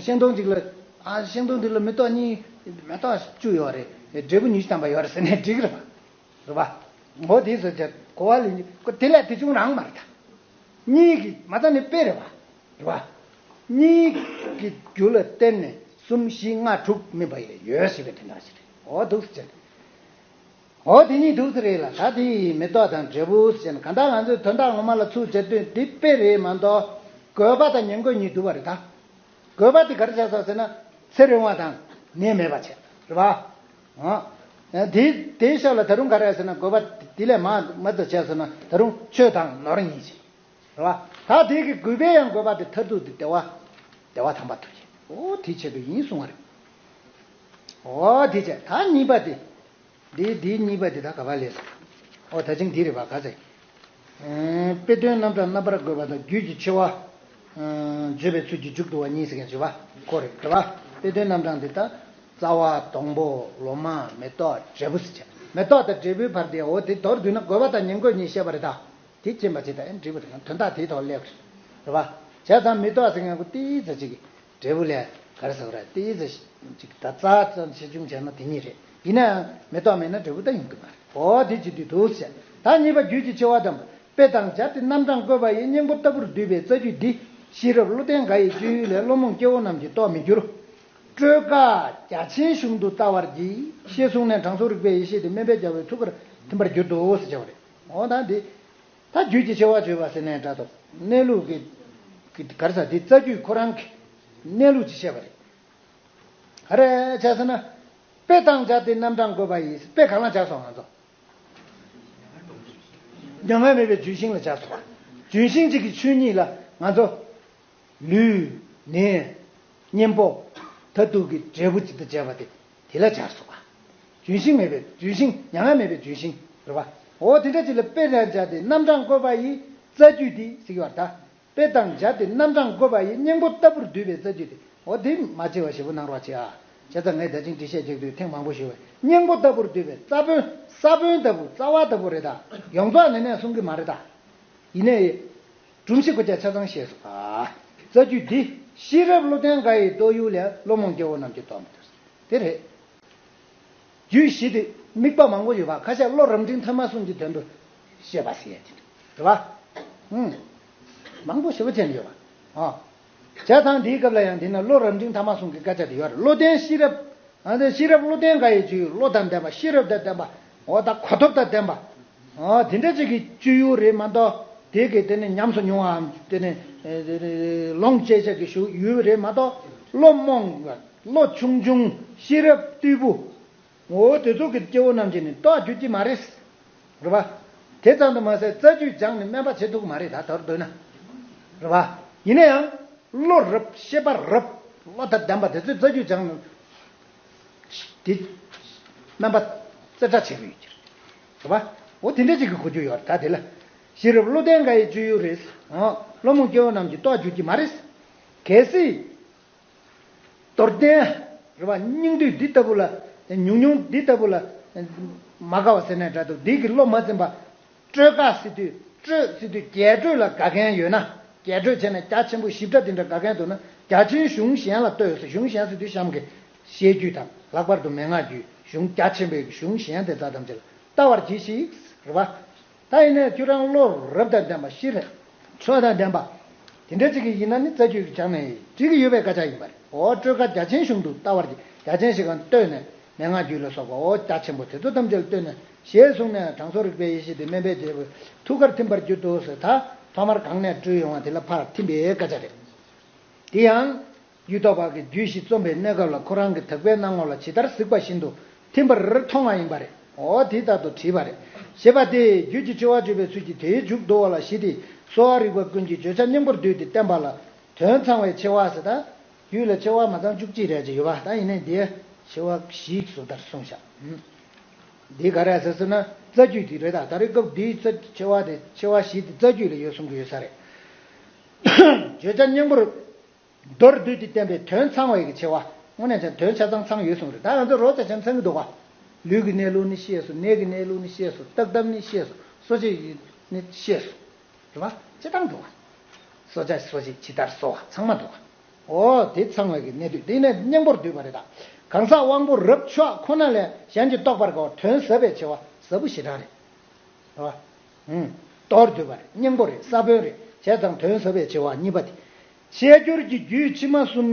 ཤིང་སྡོང་གཅིག་ལ། ཨ་ཤིང་སྡོང་འདི་ལ་མེ་ཏོག་གཉིས། མེ་ཏོག་བཅུ་ཡོད་རེད། འབྲས་བུ་ཉི་ཤུ་ཐམ་པ་ཡོད་རེད་ཟེར་ནས་འགྲིག་རེད་པ། རེད་པ། འོ་དེ་ཟེར་བྱས་གོ་བ་ལེན་རྒྱུ་ཁོ་དེ་ལས་དེ་བྱུང་རང་མ་རེད་ད། གཉིས་ཀྱི་མ་རྩ་ནི་དཔེ་རེད་པ། རེད་པ། གཉིས་ཀྱི་རྒྱུ་ལ་བརྟེན་ནས་གསུམ་བཞི་ལྔ་དྲུག་སྨིན་པ་ཡང་ཡོད་ཟེར་བའི་དོན་དག་ཞིག་རེད། འོ་འདུག་ཟེར་བྱས། འོ་དེ་གཉིས་འདུག་ཟེར་རེད་ལ་ད་དེ་ཡི་མེ་ཏོག་དང་འབྲས་བུ་ཟེར་ན་གང་ལྟར་ང་ཚོས་དོན་དག་ངོ་མ་ལ་ཚུར་བྱེད་དུས་འདི་དཔེ་རེད་མ་གཏོགས་དགོས་པ་དང་ཉེར་འགོད་གཉིས་འདུག་པ་རེད་ད། དགོས་པ་དེ་ག་རེ་བྱས་སོང་ཟེར་ན་ཚེ་རིང་བ་དང་ནད་མེད་པ་བྱས་རེད་པ། ཨ། དེ་དེའི་ཤག་ལ་ད་རུང་ག་རེ་ཟེར་ན་དགོས་པ་དེ་ལས་མ་མ་ཙམ་བྱས་སོང་ན་ད་རུང་ཆོས་དང་ནོར་གཉིས་བྱས་རེད་པ། ད་དེ་གི་དགོས་པའི་ཡང་དགོས་པ་དེ་མཐར་ཐུག་དེ་བདེ་བ་བདེ་བ་ཐམ་པ་ཐོབ་བྱས་འོ་དེ་ཆེད་དུ་ཡིན་གསུང་བ་རེད། འོ་དེ་བྱས་ད་གཉིས་པ་དེ། འདི་འདིའི་གཉིས་པ་འདི་དག་ག་པར་སླེབས་སོང་། ཨོ་ད་ཅིང་འདི་རེད་པ་ག་ཚད། དཔེ་དོན་རྣམ་གྲངས་རྣམ་པར་དགོད་པ་དང་རྒྱུད་ཀྱི་ཆེ་བ། བརྗོད་པའི་ཚུལ་གྱི་མཇུག་ཏུ་བ་གཉིས་ཟེར་མཁན་བརྗོད་པ་ཁོ་རེད་རེད་པ། དཔེ་དོན་རྣམ་གྲངས་འདི་དག་རྩ་བ་སྡོང་པོ་ལོ་མ་མེ་ཏོག་འབྲས་བུ་ཟེར་བྱས་མེ་ཏོག་དང་འབྲས་བུའི་བར་དེ་འོ་དེ་མདོར་བསྡུས་ན་དགོས་པ་དང་ཉེར་འགོད་གཉིས་བཤད་པ་རེད་ད། དེ་མཁྱེན་པ་ཅིག་དང་ཨེ་འགྲིག་པ་རེད་ན་དོན་དག་དེའི་ཐོག་སླེབས་རེད་པ། བྱས་ཙང་མེ་ཏོག་ཟེར་མཁན་ཁོ་ཏིག་ཙམ་ཅིག་གི་འབྲས་བུ་ལས་ག་རེ་ཟེར་བ་རེད་ཏིག་ཙམ་ཅིག་ད་རྩ་ཙམ་ཆེ་ཆུང་བྱས་ན་དེ་གཉིས་རེད། ཡིན་ནའང་མེ་ཏོག་མེད་ན་འབྲས་བུ་ད་ཡོང་གི་མ་རེད། འོ་དེ་ཅི་དུས་འདུག་ཟེར། ད་གཉིས་པ་རྒྱུད་ཀྱི་ཆེ་བ་དང་དཔེ་དང་སྦྱར་ཏེ་རྣམ་གྲངས་བཀོད་པ་ཡི་སྙིང་པོ་ལྟ་བུར་བསྡུས་པའི་རྩ་རྒྱུད་འདི་ཤེས་རབ་བློ་ལྡན་འགའ་ཡི་སྤྱོད་ཡུལ་ལས་བློ་རྨོངས་སྐྱེ་བོ་རྣམས་ཀྱིས་རྟོགས་མི་འགྱུར། སྤྲོས་བཀའ་རྒྱ་ཆེན་གཞུང་དུ་བལྟ་བར་བགྱི། ཞེས་གསུངས་ནས་དྲང་སྲོང་རིག་པའི་ཡེ་ཤེས་དེ་དམན་པས་རྒྱལ་བའི་ཐུགས་ཀར་ཐིམ་པར་གྱུར་ཏོ་ཟེར་བྱ་བ་རེད། འོ་ད་འདི། ད་རྒྱུད་ཀྱི་ཆེ་བ་བརྗོད་པ་ཟེར་ནའི་འདྲ་འདུག་གནས་ལུགས་ཀྱི་ག་རེ་ཟེར་འདི་རྩ་རྒྱུད་ཁོ་རང་གི་གནས་ལུགས་ཀྱི་བཤད་པ་རེད། ག་རེ་བྱས་ཟེར་ན། དཔེ་དང་སྦྱར་ཏེ་རྣམ་གྲངས་བཀོད་པ་ཡིས་དཔེ་གང་ལ་སྦྱར་སོང་ང་ཚོ། མྱ་ངན་མེད་པའི་ལྗོན་ཤིང་ལ་སྦྱར་སོང་བ། ལྗོན་ཤིང་གཅིག་གི་ཆོས་ཉིད་ལ་ང་ཚོ། ལུས། ནས། གཉེན་པོ། མཐར་ཐུག་གི་འབྲས་བུ་ཇི་ལྟར་བྱས་པ་དེ། དེ་ལ་སྦྱར་སོང་བ། ལྗོན་ཤིང་མེད་པའི་ལྗོན་ཤིང་མྱ་ངམ་མེད་པའི་ལྗོན་ཤིང་རེད་བ། འོ་དེ་འདྲ་ཅིག་ལ་དཔེ་ལ་སྦྱར་ཏེ་རྣམ་གྲངས་བཀོད་པ་ཡི་རྩ་རྒྱུད་འདི་ཟེར་གྱི་བ་ད། དཔེ་དང་སྦྱར་ཏེ་རྣམ་གྲངས་བཀོད་པ་ཡི་སྙིང་པོ་ལྟ་བུར་བསྡུས་པའི་རྩ་རྒྱུད་དེ། འོ་དེ་མ་བརྗེད་པ་ཞེ་པོ་གནང་རོགས་བྱེད་ཨ། བྱས་ཙང་ངས་ད་ཅིང་འགྲེལ་བཤད་རྒྱག་དུས་ཐེངས་མང་པོ་ཞུས་པས་སྙིང་པོ་ལྟ་བུར་བསྡུས་པའི་རྩ་བོན་ས་བོན་ལྟ་བུ་རྩ་བ་ལྟ་བུ་རེད་ད། ཡོངས་རྫོགས་ནས་ནས་གསུང་གི་མ་རེད་ད། ཡིན་ནའི། སྒྲོམ་གཞི་སྐུ་ཆ་ཆ་ཚང་ཤེས་སོ། རྩ་རྒྱུད་འདི་ཤེས་རབ་བློ་ལྡན་འགའ་ཡི་རྟོགས་ཡུལ་ལས་བློ་རྨོངས་སྐྱེ་བོ་རྣམས་ཀྱིས་རྟོགས་མི་ཐུབ། དེ་རེད། རྒྱུད་བཞི་དེ་དམིགས་པ་མང་པོ་ཡོད་པ་ཁ་ཤས་བློ་རབ་འབྲིང་ཐ་མ་གསུམ་གྱི་དོན་དུ་བཤད་པ་ཟེར་ཡ་དེ་རེད་བ། ཧུམ། མང་པོ་ཞེ་པོ་ཅན་ཡོད་པ། ཨ། བྱས་ཙང་འདིའི་སྐབས་ལ་ཡང་འདི་ན་བློ་རབ་འབྲིང་ཐ་མ་གསུམ་གྱི་སྐད་ཆ་དེ་ཡོད་རེད། བློ་ལྡན་ཤེས་རབ། ཨ་ནི་ཤེས་རབ་བློ་ལྡན་འགའ་ཡི་སྤྱོད་ཡུལ་བློ་དང་ལྡན་པ་ཤེས་རབ་དང་ལྡན་པ། འོ་ད་གོ་ཐོབ་དང་ལྡན་པ། འོ་དེ་འདྲ་ཅིག་གི་སྤྱོད་ཡུལ་རེད་མ་གཏོགས་དེ་གི་དེ་ནི་ཉམས་སུ་མྱོང་བའམ་དེ་ནི་ཨེ་དེ་ནི་ལོངས་སྤྱད་བྱ་གི་ཞུ་ཡུལ་རེད་མ་གཏོགས་བློ་རྨོངས་བློ་ཆུང་ཆུང་ཤེས་རབ་རྟུལ་པོ། འོ་དེ་ཚོ་གི་སྐྱེ་བོ་རྣམས་ཀྱིས་ནི་རྟོགས་རྒྱུ་ཅི་མ་རེད། རེད་པ། དེ་ཙམ་དུ་མ་ཟད་རྩ་རྒྱུད་སྦྱངས་ནས་སྨན་པ་བྱེད་ཐུབ་ཀྱི་མ་རེད་ད་དོར་འདོད་ན། རེད་པ། ཡིན་ན་ཡང་། བློ་རབ་ཤེས་པ་རབ་བློ་དང་ལྡན་པ་དེ་ཚོས་རྩ་རྒྱུད་སྦྱངས་ནས། དེ། སྨན་པ་རྩེ་གྲ་བྱེད་ཀྱི་ཡོད་ཀྱི་རེད། རེད་པ། འོ་དེ་འདྲ་ཅིག་གི་གོ་རྒྱུ་ཡོད་རེད་ད་དེ་ལ། ཤེས་རབ་བློ་ལྡན་འགའ་ཡི་སྤྱོད་ཡུལ་རེད། འོ་བློ་རྨོངས་སྐྱེ་བོ་རྣམས་ཀྱིས་རྟོགས་རྒྱུ་ཅི་མ་རེད། གལ་སྲིད། མདོར་བསྟན། རེད་བ། སྙིང་བསྡུས་འདི་ལྟ་བུ་ལ། ཉུང་ཉུང་འདི་ལྟ་བུ་ལ། མ་དགའ་བ་ཟེར་ནས་འདྲ་འདུག་འདི་གི་བློ་མ་འཛིན་པ། སྤྲོས་དགའ་ཟེར་དུས་སྤྲོས་ཟེར་དུས་རྒྱས་སྤྲོས་ལ་དགའ་མཁན་ཡོད་ན། རྒྱས་སྤྲོས་བྱས་ནས་རྒྱ་ཆེན་པོ་ཞིབ་ཕྲ་འདི་འདྲ་དགའ་མཁན་འདུག་ན་རྒྱ་ཆེན་གཞུང་གཞན་ལ་ལྟོས་ཟེར། གཞུང་གཞན་ཟེར་དུས་གཤམ་གྱི་བཤད་རྒྱུད་དང་ལྷག་པར་དུ་མན་ངག་རྒྱུད་གཞུང་རྒྱ་ཆེན་པོའི་གཞུང་གཞན་དེ་དག་ཐམས་ཅད་ལ་ལྟ་བར་གྱིས་ཤིག་རེད་བ། ད་ཡིན་ནའི་ཁྱོད་རང་བློ་རབ་དང་ལྡན་པ་ཤེས་རབ་ཕྱོགས་དང་ལྡན་པ། དེ་འདྲ་ཅིག་གི་ཡིན་ན་ནི་རྩ་རྒྱུད་ཀྱི་སྦྱངས་ནས་འགྲིག་གི་ཡོད་པའི་སྐད་ཆ་ཡིན་པ་རེད། འོ་སྤྲོས་དགའ་རྒྱ་ཆེན་གཞུང་དུ་ལྟ་བར་གྱིས། རྒྱ་ཆེན་ཞིག་གང་ལྟོས་ནས་མན་ངག་རྒྱུད་ལ་སོགས་པ་འོ་རྒྱ་ཆེན་པོ་དེ་ཚོ་ཐམས་ཅད་ལ་ལྟོས་ནས་ཞེས་གསུངས་ནས་དྲང་སྲོང་རིག་པའི་ཡེ་ཤེས་དེ་སྨན་པའི་རྒྱལ་པོའི་ཐུགས་ཀར་ཐིམ་པར་གྱུར་ཏོ་ཟེར་ད་ཐོག་མར་གང་ནས་སྤྲོས་ཡོང་བ་དེ་ལ་ཕར་ཐིམ་པའི་སྐད་ཆ་རེད། དེ་ཡང་། གཡུ་ཐོག་པ་གིས་རྒྱུད་བཞི་རྩོམ་པའི་གནས་སྐབས་ལ་ཁོ་རང་གི་དག་པའི་སྣང་ངོ་ལ་ཇི་ལྟར་གཟིགས་པ་བཞིན་དུ་ཐིམ་པར་མཐོང་བ་ཡིན་པ་རེད། འོ་དེ་ལྟར་དུ་བྲིས་པ་རེད། ཞེས་པ་སྟེ་རྒྱུད་ཀྱི་ཆེ་བ་བརྗོད་པའི་ཚུལ་གྱིས་དེའི་མཇུག་བསྡུ་བ་ལ་བཞི་སྟེ་གསོ་བ་རིག་པ་ཀུན་གྱིས་བརྗོད་བྱ་སྙིང་པོར་བསྡུས་ཏེ་བསྟན་པ་ལ་དོན་ཚང་བའི་ཆེ་བ་ཟེར་ད། རྒྱུད་ལ་ཆེ་བ་མ་ཚང་བཅུ་གཅིག་རེ་ཅིག་ཡོད་པ་ད་ཡིན་ནའི་འདིའི་ཆེ་བ་བཞི་བཟོ་ལྟར་གསུངས་བཞག་འདི་ག་རེ་ཟེར་ཟེར་ན་རྩ་རྒྱུད་དེ་རེད་ད། ད་རེས་སྐབས་འདིའི་རྩ་ཆེ་བ་དེ་ཆེ་བ་བཞི་དེ་རྩ་རྒྱུད་ལ་ཡོད་གསུང་གི་ཡོད་ས་རེད། བརྗོད་བྱ་སྙིང་པོར། མདོར་བསྡུས་ཏེ་བསྟན་པའི་དོན་ཚང་བའི་གི་ཆེ་བ། དངོས་གནས་ཀྱང་དོན་ཆ་ཚང་ཚང་ཡོད་གསུངས་རེད། ད་ང་ཚོ་རོ་ཙ་ཆེན་ཚང་གི་འདུག་ག་ལུས་ཀྱི་གནས་ལུགས་ནི་ཤེས་སོ། ནད་ཀྱི་གནས་ལུགས་ནི་ཤེས་སོ། རྟགས་གདབ་ནི་ཤེས་སོ། གསོ་བྱེད་ནི་ཤེས་སོ། རེད་བ། སྤྱི་བཏང་འདུག་ག་གསོ་བྱ་གསོ་བྱེད་ཇི་ལྟར་གསོ་བ་ཚང་མ་འདུག་ག་འོ་དེ་ཚང་བའི་གི་གནད་བསྡུས་དེ་ནས་སྙིང་པོར་བསྡུས་པ་རེད་ད། གང་ཟག་དབང་པོ་རབ་མཆོག་ཁོ་ན་ལས་གཞན་གྱིས་རྟོགས་པར་དཀའ་བ་དོན་ཟབ་པའི་ཆེ་བ་ཟབ་པོ་ཞེ་དྲག་རེད། རེད་བ། ཧུམ། མདོར་བསྡུས་པ་རེད། སྙིང་པོ་རེད། ས་བོན་རེད། བྱས་ཙང་དོན་ཟབ་པའི་ཆེ་བ་གཉིས་པ་དེ། ཤེས་སྦྱོར་གྱི་རྒྱུད་ཕྱི་མ་གསུམ་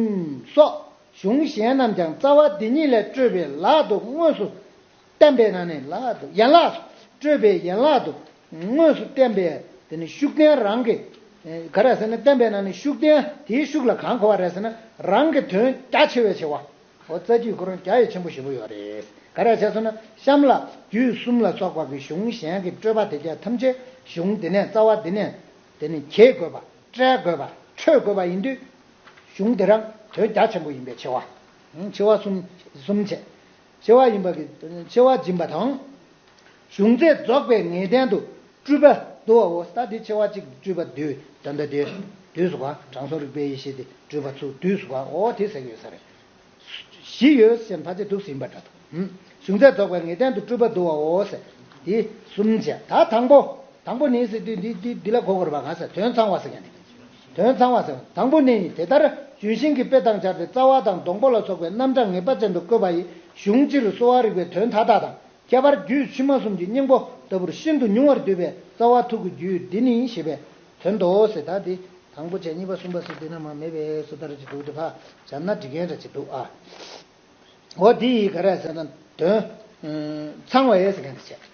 སོགས་གཞུང་གཞན་རྣམས་ཀྱང་རྩ་བ་འདི་ཉིད་ལས་སྤྲོས་པའི་ལག་ཏུ་དངོས་སུ་བསྟན་པའི་ནང་ནས་ལག་ཏུ་ཡན་ལག་སྤྲོས་པའི་ཡན་ལག་ཏུ་དངོས་སུ་བསྟན་པའི་དེ་ནི་ཤུགས་ལྡན་རང་གི་ག་རེ་ཟེར་ན་བསྟན་པའི་ནང་ནས་ཤུགས་ལྡན་དེའི་ཤུགས་ལ་གང་གོ་བ་རེད་ཟེར་ན་རང་གི་དོན་རྒྱ་ཆེ་བའི་ཆེ་བ། འོ་རྩ་རྒྱུད་ཁོ་རང་རྒྱ་ཡི་ཆེན་པོ་ཞེ་པོ་ཡོད་རེད། ག་རེ་བྱས་སོང་ན་གཤམ་ལ་རྒྱུད་གསུམ་ལ་སོགས་པ་གི་གཞུང་གཞན་གྱི་སྤྲོས་པ་དེ་དག་ཐམས་ཅད་གཞུང་འདི་ནས་རྩ་བ་འདི་ནས་དེ་ནི་གྱེས་དགོས་པ་བཀྲལ་དགོས་པ་འཕྲོས་དགོས་པ་ཡིན་དུས་གཞུང་འདི་རང་དོན་རྒྱ་ཆེན་པོ་ཡིན་པའི་ཆེ་བ། ཆེ་བ་གསུམ་གསུམ་བྱས། ཆེ་བ་ཡིན་པ་གི་ཆེ་བ་སྦྱིན་པ་དང་། གཞུང་ཚད་རྫོགས་པའི་ངེས་གཏན་དུ་སྤྲུལ་པ་བསྡུ་བའོ། ད་དེ་ཆེ་བ་གཅིག་སྤྲུལ་པ་བསྡུས་ད་ལྟ་དེ་བསྡུས་སུ་ག་དྲང་སྲོང་རིག་པའི་ཡེ་ཤེས་དེ་སྤྲུལ་པ་ཚུར་བསྡུས་སུ་ག་འོ་དེ་ཟེར་གྱི་ཡོད་ས་རེད། བཞི་ཡོད་ཟེར་ཕལ་ཆེར་འདུག་ཟིན་པ་འདྲ་འདུག་གཞུང་ཚད་རྫོགས་པའི་ངེས་གཏན་དུ་སྤྲུལ་པ་བསྡུ་བའོ་ཟེར་དེ་གསུམ་བྱས། ད་དང་པོ་དང་པོ་ནི་ཟེར་དུས་འདི་འདི་འདི་ལ་གོ་དགོས་རེད་པ། གང་ཟེར་དོན་ཚང་བ་ཟེར་མཁན་དེ་དོན་ཚང་བ་ཟེར་དང་པོ་ནི་དེ་ལྟར་ལྗོན་ཤིང་གི་དཔེ་དང་སྦྱར་ཏེ་རྩ་བ་དང་སྡོང་པོ་ལ་སོགས་པའི་རྣམ་གྲངས་ངེས་པ་ཅན་དུ་བཀོད་པ་ཡི་གཞུང་སྤྱིར་གསོ་བ་རིག་པའི་དོན་མཐའ་དག་དང་། ཁྱད་པར་རྒྱུད་ཕྱི་མ་གསུམ་གྱི་སྙིང་པོ་ལྟ་བུར་ཤིན་ཏུ་ཉུང་བར་བསྡུས་པའི་རྩ་བ་ཐུག་གི་རྒྱུད་འདི་ནི་ཞེས་པའི་དོན་ཏོ་ཟེར། ད་འདི་དང་པོ་བྱས་གཉིས་པ་གསུམ་པ་ཟེར་འདི་ན་མ་མེད་པའི་སུ་ལྟར་ཅིག་འདུག་དེ་ཕ་བྱ་ན་འགྲིག་མཁན་འདྲ་ཅིག་འདུག་ཨ། འོ་འདི་ཡི་ག་རེ་ཟེར་ན་དོན་ཚང་བ་ཡས་ཟེར་མཁན་དེ་བྱས།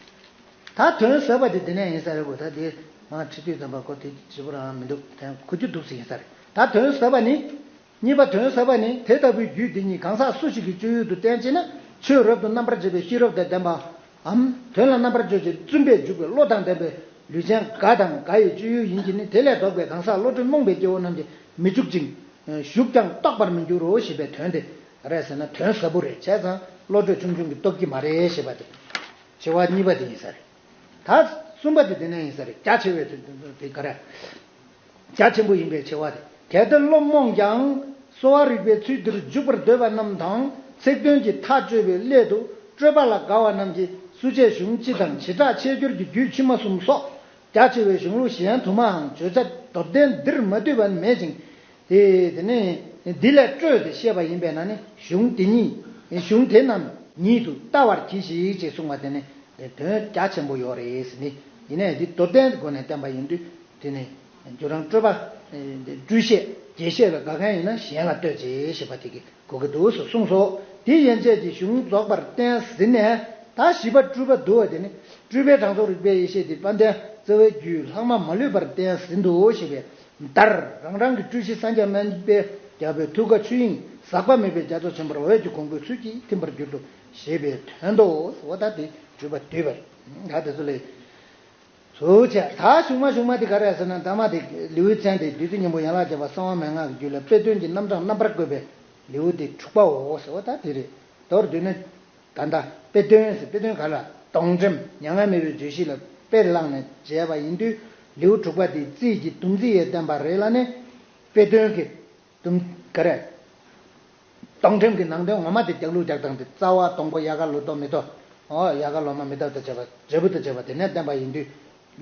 ད་དོན་ཟབ་པ་དེ་འདི་ནས་ཡིན་ས་རེད་གོ། ད་འདི་མ་ཁྲི་དུས་ཙམ་པ་གོ་དེ་ཞིབ་པོ་རང་མི་འདུག་དེ་གོ་རྒྱུ་འདུག་ཟེར་ཡིན་ས་རེད། ད་དོན་ཟབ་པ་ནི། གཉིས་པ་དོན་ཟབ་པ་ནི་དེ་ལྟ་བུའི་རྒྱུད་འདི་ཉིད་གང་ཟག་སུ་ཞིག་གི་སྤྱོད་ཡུལ་དུ་བསྟན་ཅེ་ན་ཆོས་རབ་ཏུ་རྣམ་པར་འབྱེད་པའི་ཤེས་རབ་དང་ལྡན་པའམ་དོན་ལ་རྣམ་པར་འཇོག་ཅིང་བཙུན་པས་འཇུག་པའི་བློ་དང་ལྡན་པའི་ལུས་ཅན་འགའ་དང་འགའ་ཡི་སྤྱོད་ཡུལ་ཡིན་གྱི་ནི་དེ་ལས་ལྡོག་པའི་གང་ཟག་བློ་གྲོས་རྨོངས་པའི་སྐྱེ་བོ་རྣམས་ཀྱིས་མི་འཇུག་ཅིང་ ཞུགས་ཀྱང་རྟོགས་པར་མི་འགྱུར་རོ་ཞེས་པའི་དོན་དེ་རེད་ཟེར་ན། དོན་ཟབ་པོ་རེད། བྱས་ཙང་བློ་གྲོས་ཆུང་ཆུང་གིས་རྟོགས་ཀྱི་མ་རེད་ཞེས་པ་དེ། དྲི་བ་གཉིས་པ་དེ་ཡིན་ས་རེད། ད་གསུམ་པ་དེ་དེ་ནས་ཡིན་ས་རེད། རྒྱ་ཆེ་བའི་དེ་ག་རེ། རྒྱ་ཆེན་པོ་ཡིན་པའི་ཆེ་བ་དེ། གལ་ཏེ་བློ་རྨོངས་ཀྱང་གསོ་བ་རིག་པའི་ཚུལ་འདིར་འཇུག་པར་འདོད་པ་རྣམས་དང་། ཚིག་དོན་གྱི་མཐའ་གཅོད་པའི་སླད་དུ་སྤྲོས་པ་ལ་དགའ་བ་རྣམས་ཀྱིས་བསྲུ་བྱའི་གཞུང་སྤྱི་དང་བྱེ་བྲག་ཆེས་སྦྱོར་གྱི་རྒྱུད་ཕྱི་མ་གསུམ་སོགས། རྒྱ་ཆེ་བའི་གཞུང་ལུགས་གཞན་དུ་མའང་བརྗོད་བྱ་མདོར་བསྟན་འདིར་མ་འདུས་པ་མེད་ཅིང་། དེ་དེ་ནི་འདི་ལས་སྤྲོས་ཏེ་བཤད་པ་ཡིན་པས་ན་ནི། གཞུང་དེ་ཉིད་གཞུང་དེ་རྣམས་ཉིད་དུ་ལྟ་བར་གྱིས་ཤིག་ཅེས་གསུངས་པ་དེ་ནི་དོན་རྒྱ་ཆེན་པོ་ཡོད་རེད་ཟེར་ནི། ཡིན་ནའི་འདི་མདོར་བསྟན་སྒོ་ནས་བསྟན་པ་ཡིན་དུས། དེ་ནི་ཁྱོད་རང་སྤྲོས་པ་སྤྲོས་བཤད་རྒྱས་བཤད་ལ་དགའ་མཁན་ཡིན་ན་གཞན་ལ་ལྟོས་བྱེད་ཞེས་པ་དེ་གི་གོ་གི་འདུག་གསུངས་སོ། དེ་ཡན་ཆད་ཀྱི་གཞུང་རྫོགས་པར་བསྟན་ཟིན་ནས། ད་བཞི་པ་སྤྲུལ་པ་བསྡུ་བ་དེ་ནི། སྤྲུལ་པའི་གྲངས་ཚོགས་རིག་པའི་ཡེ་ཤེས་དེ་དཔལ་ལྡན་རྩ་བའི་རྒྱུད་ལྷག་མ་མ་ལུས་པར་བསྟན་ཟིན་ཏོ་ཞེས་པའི་མཐར། རང་རང་གི་སྤྲུལ་གཞི་སངས་རྒྱས་སྨན་པའི་རྒྱལ་པོའི་ཐུགས་ཀ་ཆོས་དབྱིངས་ཟག་པ་མེད་པའི་རྒྱ་མཚོ་ཆེན་པོར་འོད་ཀྱི་གོང་བུའི་ཚུལ་གྱིས་ཐིམ་པར་གྱུར་ཏོ་ཞེས་པའི་དོན་ཏོ། འོ་ད་དེ་སྤྲུལ་པ་བསྡུས་པ་རེད། ད་དེ་ཚོ་ལས། ཚུལ་བྱས། ད་གཞུག་མ་གཞུག་མ་དེ་ག་རེ་ཟེར་ན། ད་མ་དེ་ལེའུའི་མཚན་དེ་བདུད་རྩི་སྙིང་པོ་ཡན་ལག་བརྒྱད་པ་གསང་བ་མན་ངག་གི་རྒྱུད་ལ་དཔེ་དོན་གྱི་རྣམ་གྲངས་རྣམ་པར་བཀོད་པའི་ལེའུ་སྟེ་དྲུག་པའོ་ཟེར་བ་ད་དེ་རེད། མདོར་བསྡུས་ན། ད་ལྟ་དཔེ་དོན་ཟེར། དཔེ་དོན་ག་ལ། སྡོང་འགྲེམས་མྱ་ངན་མེད་པའི་བརྗོད་གཞི་ལ་དཔེ་བླངས་ནས་མཇལ་བ་ཡིན་དུས། ལེའུ་དྲུག་པ་དེ་རྩིས་ཀྱི་སྡོམ་རྩིས་ཡས་བསྟན་པ་རེད་ལ་ནི། དཔེ་དོན་གྱི་སྡོམ་ག་རེ། སྡོང་འགྲེམས་ཀྱི་ནང་དོན་ངོ་མ་དེ་རྒྱག་ལུགས་རྒྱག་སྟངས་དེ། རྩ་བ་སྡོང་པོ་ཡལ་ག་ལོ་ཏོག་མེ་ཏོག་འོ་ཡལ་ག་ལོ་མ་མེ་ཏོག་དང་བཅས་པ། འབྲས་བུ་དང་བཅས་པ་དེ་ནས་བསྟན་པ་ཡིན་དུས།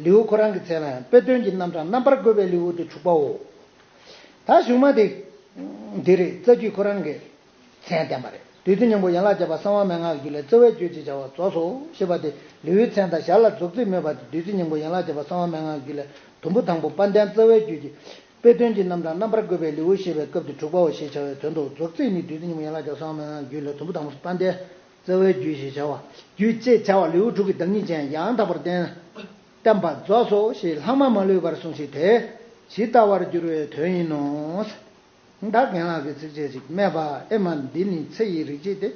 ལེའུ་ཁོ་རང་གི་མཚན་ལ་ཡང་དཔེ་དོན་གྱི་རྣམ་གྲངས་རྣམ་པར་བཀོད་པའི་ལེའུ་སྟེ་དྲུག་པའོ། ད་གཞུག་མ་དེ། འདི་རེད། རྩ་རྒྱུད་ཁོ་རང་གི་མཚན་བསྟན་པ་རེད། བདུད་རྩི་སྙིང་པོ་ཡན་ལག་བརྒྱད་པ་གསང་བ་མན་ངག་གི་རྒྱུད་ལས་རྩ་བའི་རྒྱུད་ཅེས་བྱ་བ་རྫོགས་སོ་ཞེས་པ་དེ་ལེའུའི་མཚན་དང་ཞར་ལ་རྫོགས་ཚིག་སྨོས་པ་སྟེ། བདུད་རྩི་སྙིང་པོ་ཡན་ལག་བརྒྱད་པ་གསང་བ་མན་ངག་གི་རྒྱུད་ལས་དུམ་བུ་དང་པོ་དཔལ་ལྡན་རྩ་བའི་རྒྱུད་ཀྱི་དཔེ་དོན་གྱི་རྣམ་གྲངས་རྣམ་པར་བཀོད་པའི་ལེའུ་ཞེས་པའི་སྐབས་དེ་དྲུག་པའོ་ཞེས་བྱ་བའི་དོན་ཏོ། རྫོགས་ཚིག་ནི་བདུད་རྩི་སྙིང་པོ་ཡན་ལག་བརྒྱད་པ་གསང་བ་མན་ངག་གི་རྒྱུད་ལས་དུམ་བུ་དང་པོ་དཔལ་ལྡན་རྩ་བའི་རྒྱུད་ཞེས་བྱ་བ། རྒྱུད་ཅེས་བྱ་བ་ལེའུ་དྲུག་གི་བདག་ཉིད་ཅན་ཡང་དག་པར་བསྟན་བསྟན་པ་རྫོགས་སོ་ཞེས་ལྷག་མ་མ་ལུས་པར་གསུངས་ཤིང་། དེ་ཇི་ལྟ་བར་འགྱུར་བའི་དོན་ཡིན་ནོ། ད་རྒན་ལགས་ཀྱིས་ཚིགས་བཅད་ཅིག་སྨྲས་པ། ཨེ་མ་འདི་ནི་ཚེ་ཡི་རིག་བྱེད་དེ།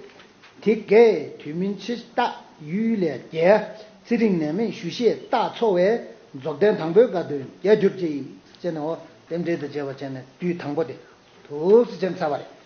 དེ་གས་དུས་མིན་འཆི་རྟགས་ཡུལ་ལས་བརྒལ། ཚེ་རིང་ནད་མེད་ཞུ་ཤེས་རྟགས་འཚོ་བས། རྫོགས་ལྡན་དང་པོའི་དགའ་སྟོན་རྒྱས་གྱུར་ཅིག་ཅེས་ནས། འོ་རྟེན་འབྲེལ་དང་བཅས་པ་བྱས་ནས་དུས་དང་པོ་དེ་ཐུགས་སུ་ཆེན་ཚར་བ་རེད།